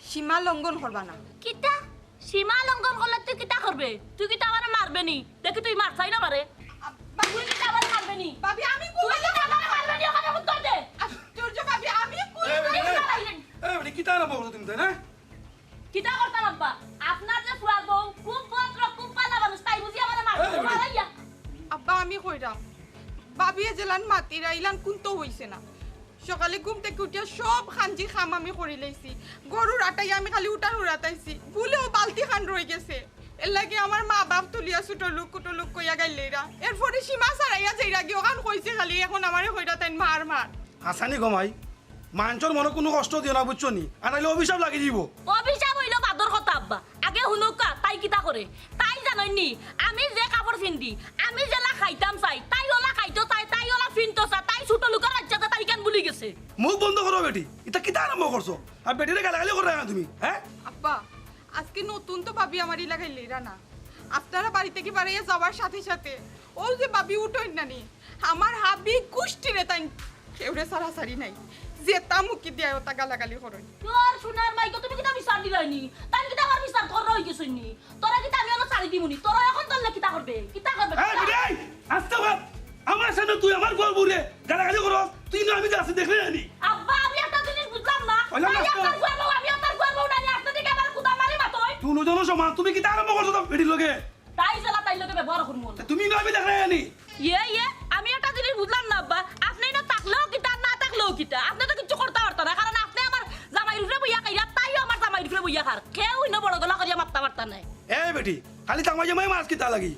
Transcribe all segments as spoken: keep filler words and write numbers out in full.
সীমা লঙ্ঘন করবা না। কিতা? সীমা লঙ্ঘন করলে তুই কিতা করবে? তুই কিতা আমারে মারবে নি? দেখি তুই মার, চাই না মারে। আ, ভাবি, তুই কিতা আমারে মারবে নি? ভাবি, আমি তুই কিতা আমারে মারবে নি? ওখানে উত্তর দে। আশ্চর্য ভাবি, আমি কই এই, এই, এই, এই, কিতা আরম্ভ করছো তুমি, তাই না? কিতা করতাম আব্বা? আপনার যে ফুয়ার বউ, খুব ভদ্র, খুব ভালা মানুষ, তাই বুঝি আমারে মারবে? এই, এই, এই। মারাইয়া। আব্বা, আমি কইরাম, ভাবিয়ে যেলান মাতিরা, ইলান কুন্তা অইছে না। সকালে ঘুম থাকি উঠিয়া সব খানজি কাম আমি করি লাইছি। গরুর আটাই আমি খালি উঠান উড়াতাইছি। ভুলেও বালতি খান রই গেছে। এর লাগি আমার মা বাপ তুলিয়া ছোট লোক, কুটো লোক কইয়া গাইল্লাইরা। এরপরে সীমা ছাড়াইয়া যাইরা গিয়া অখান কইছে খালি, এখন আমারে কইরা তাইন মার মার। হাছানি গো মাই, মানষর মনো কুনু কষ্ট দিও না, বুঝছো নি? আর নাইলে অভিশাপ লাগি যিবো। অভিশাপ অইলো বাদর কথা আব্বা। আগে হুনউক্কা, তাই কিতা করে? তাই জানইন নি, আমি যে কাপড় ফিন্দি, আমি যেলা খাইতাম চাই, তাই অলা খাইতো চায়, তাই অলা ফিনতো চায়, তাই ছোট লোকর রাজ্যে তাই কেন ভুলি গেছে। মুখ বন্ধ করো বেটি, ইতা কিতা আরম্ভ করছো? আর বেটিরে গালাগালি কররায় না তুমি, হ্যাঁ? আব্বা, আজকে নতুন তো ভাবি আমার ইলা গাইল্লাইরা না। আপনারা বাড়ি থাকি বারাইয়া যাওয়ার সাথে সাথে অউ যে ভাবি উঠইন না নি, আমার হাবি গুষ্টিরে তাইন কেউরে ছাড়াছাড়ি নাই। যেতা মুখে দিয়া অতা গালাগালি করইন। তোর সোনার মাইগো, তুমি কিতা বিচার দিলায় নি? তাইন কিতা আমার বিচার কররা অই গেছইন নি? তোরা কিতা আমি অনো ছাড়ি দিমু নি? তোরা এখন ধরলে কিতা করবে? কিতা করবে? এই, কিতা? বিদায়! আস্তে মাত! আমার সামনে তুই আমার বউরে গালাগালি করস, তুই না আমি যে আছি দেখলে নি। আব্বা, আমি একটা জিনিস বুঝলাম না। কইলাম না তাই তো। আপনার বউ, আমি আপনার বউ না নি, আপনে দেখি আমার কুদা মারি মাতইন। দুইজনও সমান, তুমি কিতা আরম্ভ করছো তো বেটির লগে? তাই যেলা তাইর লগে ব্যবহার করমু না। তুমি না আমি দেখলে নি। ইয়ে, ইয়ে, আমি একটা জিনিস বুঝলাম না আব্বা, আপনে ইনো থাকলেও কিতা, না থাকলেও কিতা, আপনে তো কিচ্ছু করতা পারতা না, কারণ আপনে আমার জামাইর উপরে বইয়া খাইরা, তাইও আমার জামাইর উপরে বইয়া খার, কেউ ইনো বড় গলা করিয়া মাততা পারতা নায়। এই বেটি, খালি জামাই জামাই মাত কিতা লাগি?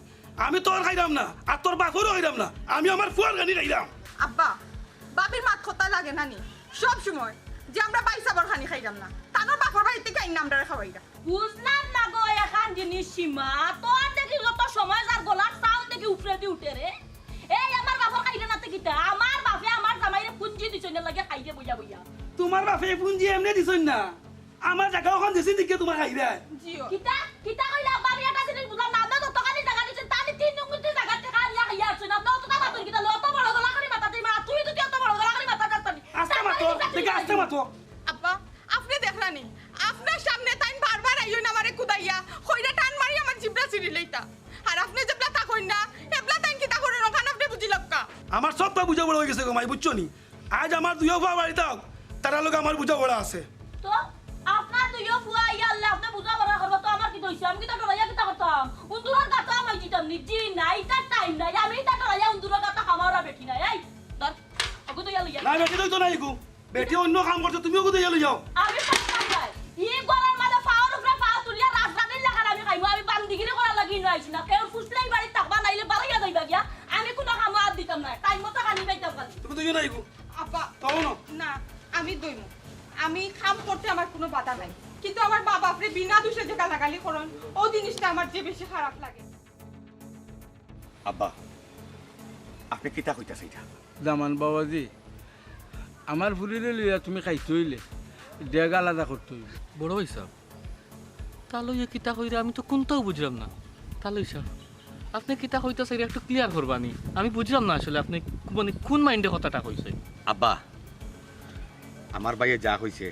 আমি তোর খাইরাম না, আর তোর বাপরও খাইরাম না, আমি আমার ফুয়ার খানি খাইরাম। আব্বা, ভাবির মাত কথা লাগে না নি? সব সময় যে আমরা ভাইসাবর খানি খাইরাম না, তানর বাপর বাড়ি থাকি আইনা আমরারে খাওয়াইরা। বুঝলাম না গো, এখান জিনিস সীমা, তোর দেখি যত সময় যার গলার sound দেখি উপরেদি উঠে রে। এই আমার বাপর খাইরে না তে কিতা? আমার বাপে আমার জামাইরে পুঞ্জি দিছইন না লাগে খাইরে বইয়া বইয়া। তোমার বাপে পুঞ্জি এমনে দিছইন না, আমার জাগা অখান দিছি দেখি তোমার খাইরে। জিও। কিতা? কিতা কইলা আব্বা? আমি একটা জিনিস বুঝলাম না। আপনে যতখানি জাগা দিছইন, তানি তিন গুণ জাগা টেকা আনিয়া খাইয়া আছইন। আপনে অতটা মাতইন কিতা? অত বড় গলা করি মাতইন না। তুই যদি অত বড় গলা করি মাতইন না। আস্তে মাতো, দেখি আস্তে মাতো। আব্বা, আপনে দেখরা নি, আপনার সামনে তাইন বারবার আইন আমারে কুদাইয়া, কইরা টান মারি আমার জিবরা ছিড়ি লইতা। আর আপনে যেবলা থাকইন না, এবলা তাইন কিতা করইন, অখান আপনে বুঝি লউক্কা। আমার সবতা বুঝা বড় অই গেছে গো মাই, বুঝছো নি? আইজ আমার দুইও ফুয়া বাড়িত আউক, তারার লগে আমার বুঝা বড় আছে। তো আপনার দুইও ফুয়া আইয়া আইলে আপনে বুঝা বড় করবা, তো আমার কিতা অইছে? আমি কিতা ডরাইয়া কিতা করতাম? উন্দুরর গাতো আমি যাইতাম নি? জি না, ইতার time নাই। আমি ইতা ডরাইয়া উন্দুরর গাতো হামাউরা বেটি নায়। এই, ধর, অগু তো ইয়া লইয়া। না, বেটি তো নাই গো। বেটি অন্য কাম করছে, তুমিও কোথায় গেলে যাও? আমি পারতাম নায়। ই ঘরর মাঝে পাওর উপরে পাও তুলিয়া রাজধানীর লাখান আমি খাইমু। আমি বান্দিগিরি করার লাগি ইনো আইছি না। কেউর ফুসলে ই বাড়িত থাকবা, নাইলে বারইয়া যাইবা গিয়া। আমি কুনু কামো আত দিতাম নায়। Time মতো খানি পাইতাম খালি। তুমি তো ইয়ে নাই গো। আব্বা, তাও না। না, আমি দইমু। আমি কাম করতে আমার কুনু বাধা নাই। কিন্তু আমার মা বাপরে বিনা দোষে যে গালাগালি করইন, অউ জিনিসটা আমার যে বেশি খারাপ লাগে। আব্বা, আপনে কিতা কইতাছেন ইটা? দামান বাবাজি, আমার ফুরিরে লইয়া তুমি খাইতে অইলে ডেগ আলাদা করতে অইবো। বড় ভাইসাব, তা লইয়া কিতা কইরা আমি তো কুন্তাউ বুঝরাম না। তা লইয়া আপনে কিতা কইতাছেন একটু clear করবা নি? আমি বুঝরাম না আসলে আপনে মানে কুন mind-এ কথাটা কইছইন। আব্বা, আমার ভাইয়ে যা কইছে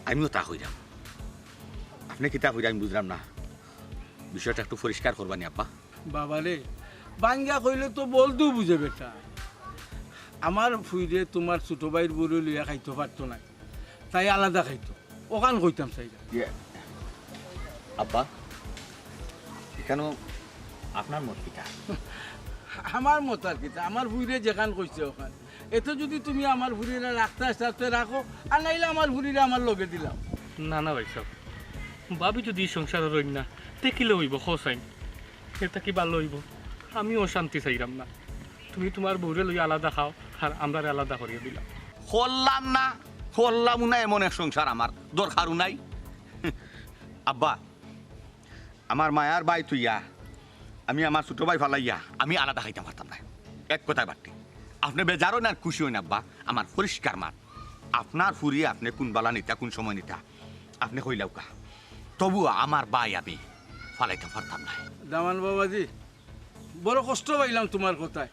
আমিও তা কইরাম। আপনে কিতা কইরা আমি বুঝরাম না, বিষয়টা একটু পরিষ্কার করবা নি আব্বা। বাবারে, ভাঙ্গিয়া কইলে তো বলদু বুঝে বেটা। আমার ফুইরে তুমার ছোট ভাইর বউরে লইয়া খাইতো পারতো নায়, তাই আলাদা খাইতো, অখান কইতাম চাইরাম। ইয়ে, আব্বা, ইখানো আপনার মত কিতা? আমার মত আর কিতা, আমার ফুইরে যেখান কইছে অখান। এতে যদি তুমি আমার ফুরিরে রাখতায় চাও তে রাখো, আর নাইলে আমার ফুরিরে আমার লগে দিলাও। না, না ভাইসাব, ভাবি যদি ই সংসারো রইন না, তে কিলা অইবো, কও চাইন? ইটা কি ভালা অইবো? আমিও অশান্তি চাইরাম না। তুমি তুমার বউরে লইয়া আলাদা খাও, আর আমরারে আলাদা করিয়া দিলাও। করলাম না, করলাম না, এমন এক সংসার আমার দরকারও নাই। আব্বা, আমার মায়ার ভাই থইয়া আমি আমার ছোট ভাই ফালাইয়া আমি আলাদা খাইতাম পারতাম নায়। এক কথায় বাট্টি। আপনে বেজার অইন আর খুশি অইন আব্বা, আমার পরিষ্কার মাত। আপনার ফুরিয়ে আপনে কুন বালা নিতা, কুন সময় নিতা, আপনে কইলাউক্কা। তবুও আমার ভাই আমি ফালাইতাম পারতাম নায়। দামান বাবাজি, বড় কষ্ট পাইলাম তুমার কথায়।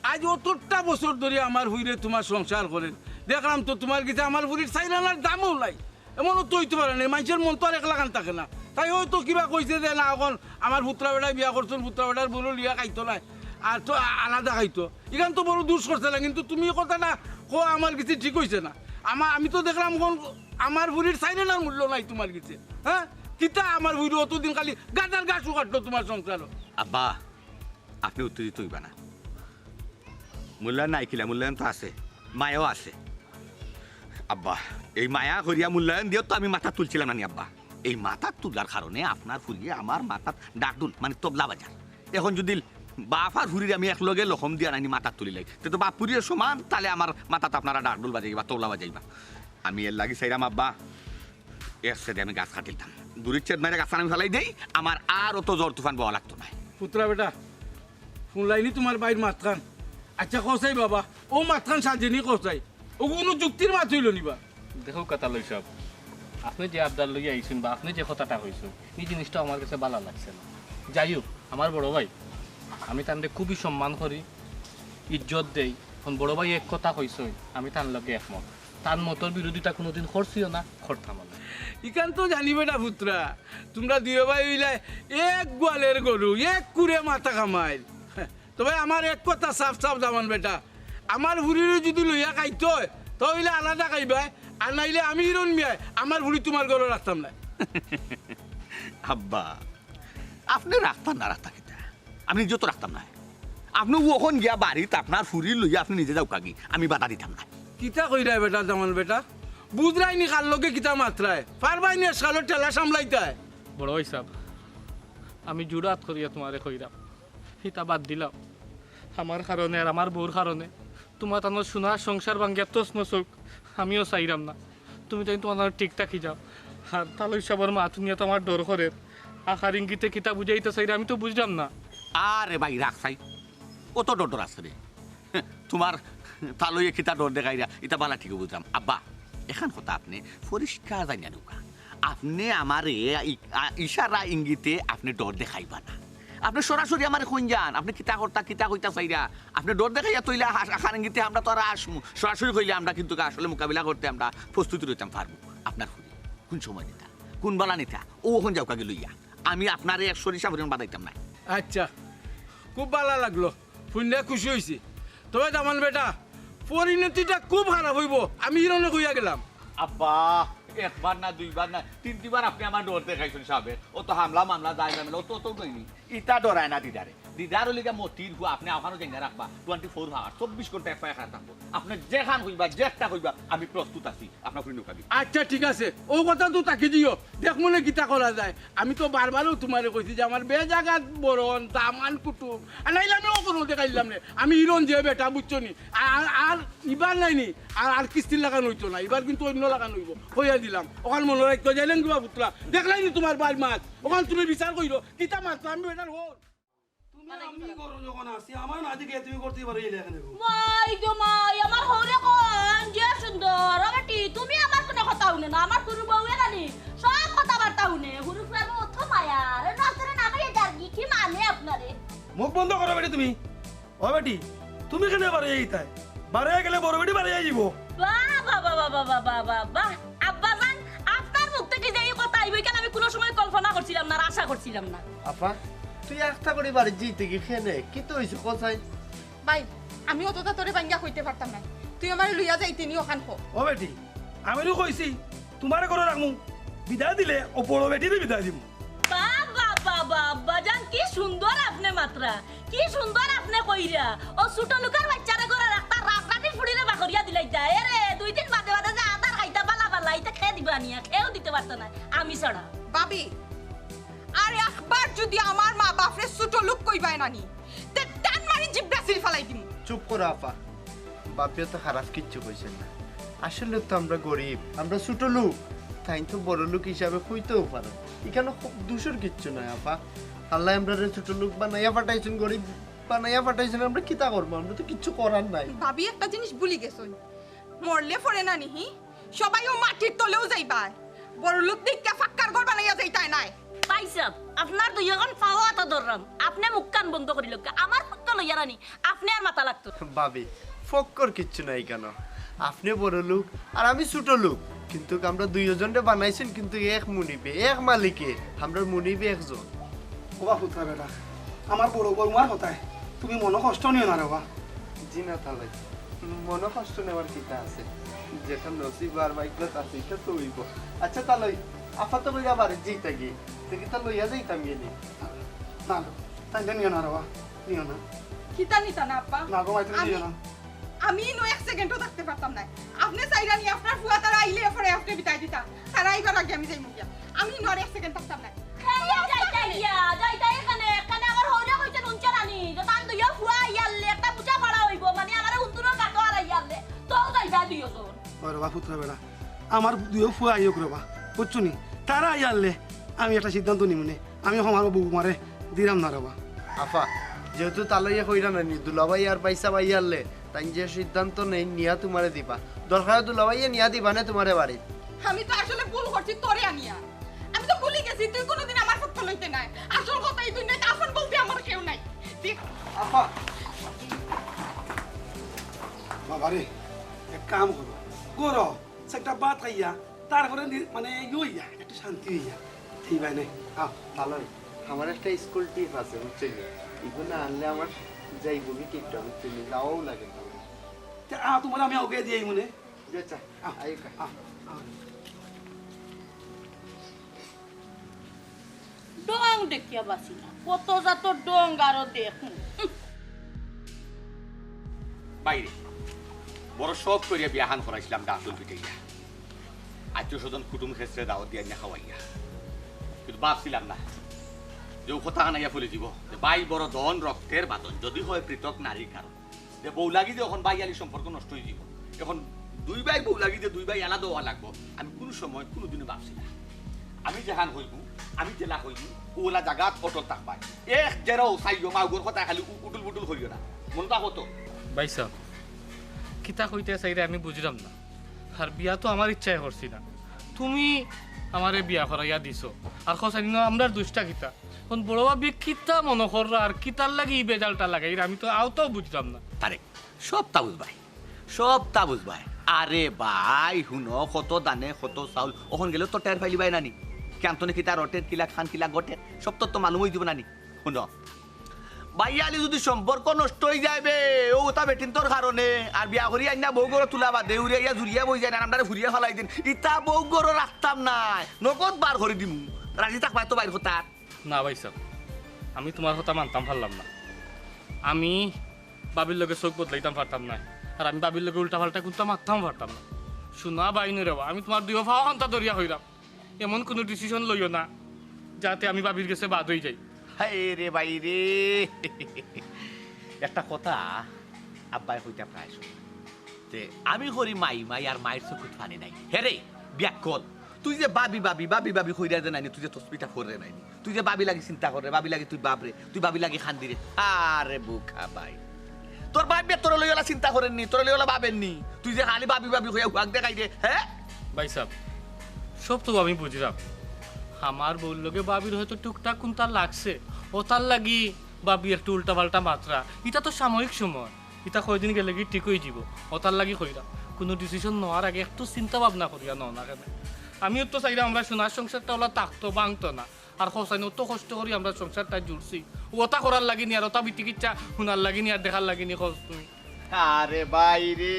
আইজ অতটা বছর ধরি আমার ফুরিয়ে তুমার সংসার করের, দেখলাম তো তুমার গেছে আমার ফুরির চাইর আনার দামও নাই। এমনও তো অইতে পারে না, মানষর মন তো আর একলাখান থাকে না। তাই হয়তো কিবা কইছে যে না, অখন আমার পুত্রা বেটায় বিয়া করছইন, পুত্রা বেটার বউরে লইয়া খাইতো নায়, আর তো আ-, আলাদা খাইতো। ইখান তো বড় দুষ করছে না, কিন্তু তুমি ই কথাটা কওয়া আমার গেছে ঠিক অইছে না। আমা-, আমি তো দেখলাম অখন আমার ফুরির চাইর আনার মূল্য নাই তুমার গেছে। হ্যাঁ, কিতা আমার ফুরি অতদিন খালি গাদার ঘাসও কাটলো তুমার সংসারো। আব্বা, আপনে উত্তেজিত অইবা না। মূল্যায়ন নাই কিলা, মূল্যায়ন তো আছে, মায়াও আছে। আব্বা, এই মায়া করিয়া মূল্যায়ন দিয়া তো আমি মাথা তুলছিলাম না নি আব্বা। এই মাথা তুলার কারণে আপনার ফুরিয়ে আমার মাথাত ডাকডুল, মানে তবলা বাজার। অখন যুদি বাপ আর ফুরির আমি একলগে লখম দিয়া নানি মাথাত তুলিলাই, তে তো বাপ ফুরিয়ে সমান, তাইলে আমার মাথাত আপনারা ডাকডুল বাজাইবা, তবলা বাজাইবা। আমি এরলাগি চাইরাম আব্বা, এর ছেদে আমি গাছ কাটিলতাম, দড়ির ছেদ মাইরা গাছখান আমি ফালাই দেই, আমার আর অত ঝড় তুফান বওয়া লাগতো নায়। পুত্রা বেটা, হুনলায়নি তুমার ভাইর মাতখান? আইচ্ছা, কও চাই বাবা, অউ মাতখান সাজেনি, কও চাই। অউ কুনু যুক্তির মাত অইলো নি বা? দেখউক্কা তালই সাব, আপনে যে আবদার লইয়া আইছইন বা আপনে যে কথাটা কইছইন, ই জিনিসটা আমার গেছে ভালা লাগছে না। যাই হউক, আমার বড় ভাই, আমি তানরে খুবই সম্মান করি, ইজ্জত দেই। অখন বড় ভাই এক কথা কইছইন, আমি তান লগে একমত। তান মতর বিরোধিতা কুনুদিন করছিও না, করতামও না। ইখান তো জানি বেটা পুত্রা, তুমরা দুইও ভাই অইলায় এক গোয়ালর গরু, এক কুরে মাথা কামাইল। তবে আমার এক কথা সাফ সাফ জামান বেটা, আমার ফুরিরে যুদি লইয়া খাইতে অয়, তে অইলে আলাদা খাইবায়, আর নাইলে আমি হিরন মিয়ায় আমার ফুরি তুমার ঘরো রাখতাম নায়। আব্বা, আপনে রাখতা না রাখতা কিতা? আমি নিজে তো রাখতাম নায়। আপনে অখন গিয়া বাড়িত আপনার ফুরি লইয়া আপনে নিজে যাউক্কাগি, আমি বাধা দিতাম নায়। কিতা কইরায় বেটা, জামান বেটা? বুঝরায়নি কার লগে কিতা মাতরায়? পারবায়নি আজকালর ঠেলা সামলাইতায়? বড় ভাই সাব, আমি জুড় আত করিয়া তুমারে কইরাম, ইতা বাদ দিলাও। আমার কারণে আর আমার বউর কারণে তুমার তানর সোনার সংসার ভাঙ্গিয়া তছনছ অউক, আমিও চাইরাম না। তুমি তাইন তুমার তানর ঠিক থাকি যাও। আর তালই সাবর মাত হুনিয়া তো আমার ডর করের। আখার ইঙ্গিতে কিতা বুঝাইতা চাইরা আমি তো বুঝরাম না। আরে ভাই, রাখ চাই, অত ডর ডর আছে রে? তুমার তালইয়ে কিতা ডর দেখাইরা, ইতা ভালা ঠিকউ বুঝরাম। আব্বা, এখান কথা আপনে পরিষ্কার জানিয়া নেউক্কা। আপনে আমারে ই-, আ, ইশারা ইঙ্গিতে আপনে ডর দেখাইবা না। আপনে সরাসরি আমারে কইন যান, আপনে কিতা করতা, কিতা কইতা চাইরা। আপনে ডর দেখাইয়া তইলে আ-, আখার ইঙ্গিতে আমরা তো আর আসমু। সরাসরি কইলে আমরা কিন্তু আসলে মোকাবিলা করতে আমরা প্রস্তুতি রইতাম পারমু। আপনার ফুরি কুন সময় নিতা, কুন বালা নিতা, অউ অখন যাউক্কাগি লইয়া। আমি আপনারে এক সরিষা পরিমাণ বাধাইতাম নায়। আইচ্ছা, খুব ভালা লাগলো, হুনিয়া খুশি অইছি। তবে জামান বেটা, পরিণতিটা খুব খারাপ অইবো, আমি হিরনে কইয়া গেলাম। আব্বা, একবার না, দুইবার না, তিন তিনবার আপনে আমার ডর দেখাইছইন সাবেক। অত হামলা মামলা, দায় ঝামেলা, অত অত নায়নি। ইতা ডরায় না দিদারে। দিদার অইলে গিয়া মতির ফুয়া, আপনে অখানো যাইন না রাখবা। Twenty four hour, চব্বিশ ঘন্টা এফআইআর থাকবো। আপনে যেখান কইবা, যেটা কইবা, আমি প্রস্তুত আছি। আপনার ফুরি নৌকা দিন। আইচ্ছা, ঠিক আছে, অউ কথা তো তাকি দিও, দেখমুনে কিতা করা যায়। আমি তো বারবারউ তুমারে কইছি যে আমার বেজাগাত বরন, দামান কুটুম, আর নাইলে আমি অউ করো দেখাইলাম নে। আমি হিরন যে বেটা, বুঝছো নি? আর, আর, আর ইবার নায়নি, আর, আর কিস্তির লাখান অইতো না, ইবার কিন্তু অইন্য লাখান অইবো, কইয়া দিলাম। অখান মনো রাখিও, যাইলাম কিবা পুত্রা, দেখলায়নি তুমার ভাইর মাত, অখান তুমি বিচার কইরো, কিতা মাত আমি বেটার হউর। তুমি আমি ঘরো যখন আছি, আমার মাঝে গিয়া তুমি করতে পারো এই লেখা নেবো। মাই গো মাই, আমার হউরে কন, যে সুন্দর। ও বেটি, তুমি আমার কুনু কথা হুনো না, আমার হুরু বউয়ে নানি সব কথাবার্তা হুনে। হুরু ফুয়ার অত মায়া, এ নজরে না মাইয়া যারগি, কি মানে আপনারে? মুখ বন্ধ করো বেটি তুমি। ও বেটি, তুমি কেনে বারইয়া যাইতায়? বারইয়া গেলে বড় বেটি বারইয়া যাইবো। বাহ, বাহ, বাহ। আব্বাজান, আপনার মুখ থাকি যে ই কথা আইবো, ইখান আমি কুনু সময় কল্পনা করছিলাম না, আর আশা করছিলাম না। আফা, তুই আস্তা করি বাড়িত যাইতে কি কেনে? কিতা অইছে, ক চাই? ভাই, আমি অততা তোরে ভাঙ্গিয়া কইতে পারতাম নায়। তুই আমারে লইয়া যাইতে নি অখান ক। ও বেটি, আমি তো কইছি, তুমারে ঘরো রাখমু। বিদায় দিলে অউ বড় বেটিরে বিদায় দিমু। বাহ, বাহ, বাহ, বাহ, আব্বাজান, কি সুন্দর আপনে মাতরা, কি সুন্দর আপনে কইরা। অউ ছুটো লুকর বাইচ্চারে ঘরো রাখতা, রাজরানীর ফুড়িরে বার করিয়া দিলাইতা। এরে, দুই দিন বাদে বাদে যে আদার খাইতা বালা বালা, ইতা কে দিবা আনিয়া? কেউ দিতে পারতো নায়, আমি ছাড়া। ভাবি, আর একবার যুদি আমার মা বাপরে ছুটো লুক কইবায় নানি, তে টান মারি জিব্রা ছিড়ি ফালাই দিমু। চুপ করো আফা, বাপে তো খারাপ কিচ্ছু কইছইন না। আসলে তো আমরা গরিব, আমরা ছুটো লুক, তাইন তো বড় লুক হিসাবে কইতেও পারইন। ইখানো খুব দুষর কিচ্ছু নাই আফা। আল্লায় আমরারে ছুটো লুক বানাইয়া পাঠাইছইন, গরিব বানাইয়া পাঠাইছইন, আমরা কিতা করমু? আমরা তো কিচ্ছু করার নাই। ভাবি একটা জিনিস ভুলি গেছইন, মরলে পরে নানি হি, সবাই অউ মাটির তলেউ যাইবায়। বড় লুক দেখিয়া পাক্কার ঘর বানাইয়া যাইতায় নায়। ভাইসাব, আপনার দুইওখান পাও আতো ধররাম, আপনে মুখখান বন্ধ করিলউক্কা। আমার পক্ষ লইয়া নানি, আপনে আর মাতা লাগতো না। ভাবি, পক্ষর কিচ্ছু নাই ইখানো। আপনে বড় লুক আর আমি ছুটো লুক, কিন্তু আমরা দুইজনরে বানাইছইন, কিন্তু এক মুনিবে, এক মালিকে, আমরার মুনিবে একজন। ওবা পুতরা বেটা, আমার বড় বৌমার কথায় তুমি মনো কষ্ট নিও না রেবা। জি না তালই, মনো কষ্ট নেওয়ার কিতা আছে? যেটা নসিব আর ভাগ্যত আছে, ইটা তো অইবো। আচ্ছা তালই, আফা তো কইরা বাড়িত যাইতা গি, তে কিতা লইয়া যাইতাম গি নি? না, তাইনরে নিও না রেবা, নিও না। কিতা নিতা না আব্বা? না গো মাই, তুমি আমি- নিও না। আমি ইনো এক সেকেন্ডও থাকতে পারতাম না। আপনে চাইরা নি আপনার ফুয়া তারা আইলে এরপরে আপনে বিদায় দিতা। তারা আইবার আগে আমি যাইমু গিয়া। আমি ইনো আর এক সেকেন্ড থাকতাম না। এই যাইতা গিয়া, যাইতা এখানে, এখানে আমার হৌরে কইছে নুনচা রানী, যে তান দুইও ফুয়া আইয়ারলে একটা বুঝা পড়া অইবো, মানে আমার উন্দুরর গাতো আর আইয়ারলে, তো যাইবা দুইজন। ও রেবা পুতরা বেটা, আমার দুইও ফুয়া আইউক রেবা, বুঝছো নি? তারা আইয়ারলে আমি একটা সিদ্ধান্ত নিমুনে, আমি আমার বৌমারে দিরাম না রেবা। আফা, যেহেতু তালইয়ে কইরা না নি, দুলাভাই আর ভাইসাব আইয়ারলে, তাইন যে সিদ্ধান্ত নেইন নিয়া তুমারে দিবা। দরকার দুলাভাইয়ে নিয়া দিবা নে তুমারে বাড়িত। আমি তো আসলে ভুল করছি তোরে আনিয়া। আমি তো ভুলি গেছি তুই কোনোদিন আমার পক্ষ লইতে নাই। আসল কথা এই দুনিয়াত আপন বলতে আমার কেউ নাই। দেখ, আফা, বাবারে, এক কাম করো, করো, একটা ভাত খাইয়া, তারপরে নি-, মানে ইয়ে হইয়া, একটু শান্তি হইয়া, ঠিক ভাই নাই, আও। তালই, আমার একটা স্কুল ট্রিপ আছে, বুঝছো নি? ইগু না আনলে আমার যাইবো কি ট্রিপটা, বুঝছো নি? যাওয়াও লাগে না। তে আ, তুমারে আমি আগে দিয়ে মনে। যে আচ্ছা, আইউক্কা। ডং দেখিয়া বাসি না, কত জাতর ডং আরো দেখমু। বাইরে বড় শখ করিয়া বিয়াখান করাইছিলাম, ডান্ডুল পিটাইয়া, আত্মীয় স্বজন কুটুম খেসরে দাওয়াত দিয়া আনিয়া খাওয়াইয়া, কিন্তু ভাবছিলাম না যে ও কথা আনাইয়া ফেলে দিব যে ভাই বড় ধন রক্তের বাঁধন, যদি হয় পৃথক নারীর কারণ। যে বউ লাগি যে এখন ভাই আলির সম্পর্ক নষ্ট হয়ে দিব, এখন দুই ভাই বউ লাগি যে দুই ভাই আলাদা হওয়া লাগবো, আমি কোনো সময় কোনো দিনও ভাবছি না। আমি যেখান হইব, আমি জেলা হইব, ওলা জাগাত অটল থাকবাই। এক জেরাও চাইও মাউগর কথা খালি উ-, উটুল বুটুল করিও না, মন থাকো তো। ভাইসাব, কিতা কইতে চাইরে আমি বুঝলাম না। আর বিয়া তো আমার ইচ্ছায় করছি না, তুমি আমারে বিয়া করাইয়া দিছো। আর খোসানি না আমরার দুষ্টা কিতা? এখন বড় ভাবি কিতা মনো কররা আর কিতার লাগি ই বেজালটা লাগাইরা আমি তো আওতাও বুঝলাম না। তারেক, সবতা বুঝবায়, সবতা বুঝবায়। আরে ভাই, হুনো, কত দানে, কত চাউল, অখন গেলে তো টের পাইলিবায় নানি। কেন তো নাকি তার অটের কিলা খান কিলা গটের, সব তো, তো মালুম হয়ে দিব নানি। হুনো, ভাই আলি যদি সম্পর্ক নষ্ট হয়ে যাইবে, ও ওটা বেটিন্তর কারণে, আর বিয়া করি আইনা বউ ঘরে তুলা বাদে, উড়িয়া ইয়া জুড়িয়া বই যায় না, আমরা ফুরিয়া ফালাই দিন। ইতা বউ ঘরে রাখতাম নাই, নগদ বার করে দিমু। রাজি থাকবায় তো বাইর কথা। না ভাইসাব, আমি তোমার কথা মানতাম পারলাম না। আমি ভাবির লগে চোখ বদলাইতাম পারতাম না, আর আমি ভাবির লগে উল্টা পাল্টা কুন্তা মাততাম পারতাম না। শুনা ভাই নু রেবা, আমি তোমার দুই পাও খান্তা ধরিয়া কইরাম, এমন কোনো ডিসিশন লইও না যাতে আমি ভাবির গেছে বাদ হয়ে যাই। হায় রে ভাই রে, একটা কথা আব্বায় কইতা প্রায় সময়, যে আমি করি মাই মাই আর মায়ের চকুত পানি নাই। হে রে, বিয়াক্কল, তুই যে ভাবি ভাবি ভাবি ভাবি কইরা যে নাইনি, তুই যে তসবিটা পড়রে নাইনি, তুই যে ভাবি লাগি চিন্তা কররে, ভাবি লাগি তুই ভাবরে, তুই ভাবি লাগি কান্দিরে। আরে বুকা ভাই, তোর ভাবিয়ে তোরে লইয়া চিন্তা করেননি, তোরে লইয়া ভাবেননি, তুই যে খালি ভাবি ভাবি কইয়া হুয়াক দেখাইরে, হ্যাঁ? ভাইসাব, সব তো আমি বুঝলাম, আমার বউর লগে ভাবির হয়তো টুকটাক কুন্তা লাগছে, ওতার লাগি ভাবি একটু উল্টা পাল্টা মাতরা। ইটা তো সাময়িক সময়, ইটা কয়দিন গেলেগি ঠিক হয়ে যাব। ওতার লাগি কইরাম, কোনো ডিসিশন নেওয়ার আগে একটু চিন্তা ভাবনা করিয়া নেও না কেনে? আমিও তো চাইরাম আমরা সোনার সংসারটা ওলা থাকতো, ভাঙতো না। আর খোসানি অত কষ্ট করি আমরা সংসারটা জুড়ছি, ওতা করার লাগি নি আর ওতা বিটি কিচ্ছা হুনার লাগি নি আর দেখার লাগি নি, খোঁজ তুমি। আরে ভাই রে,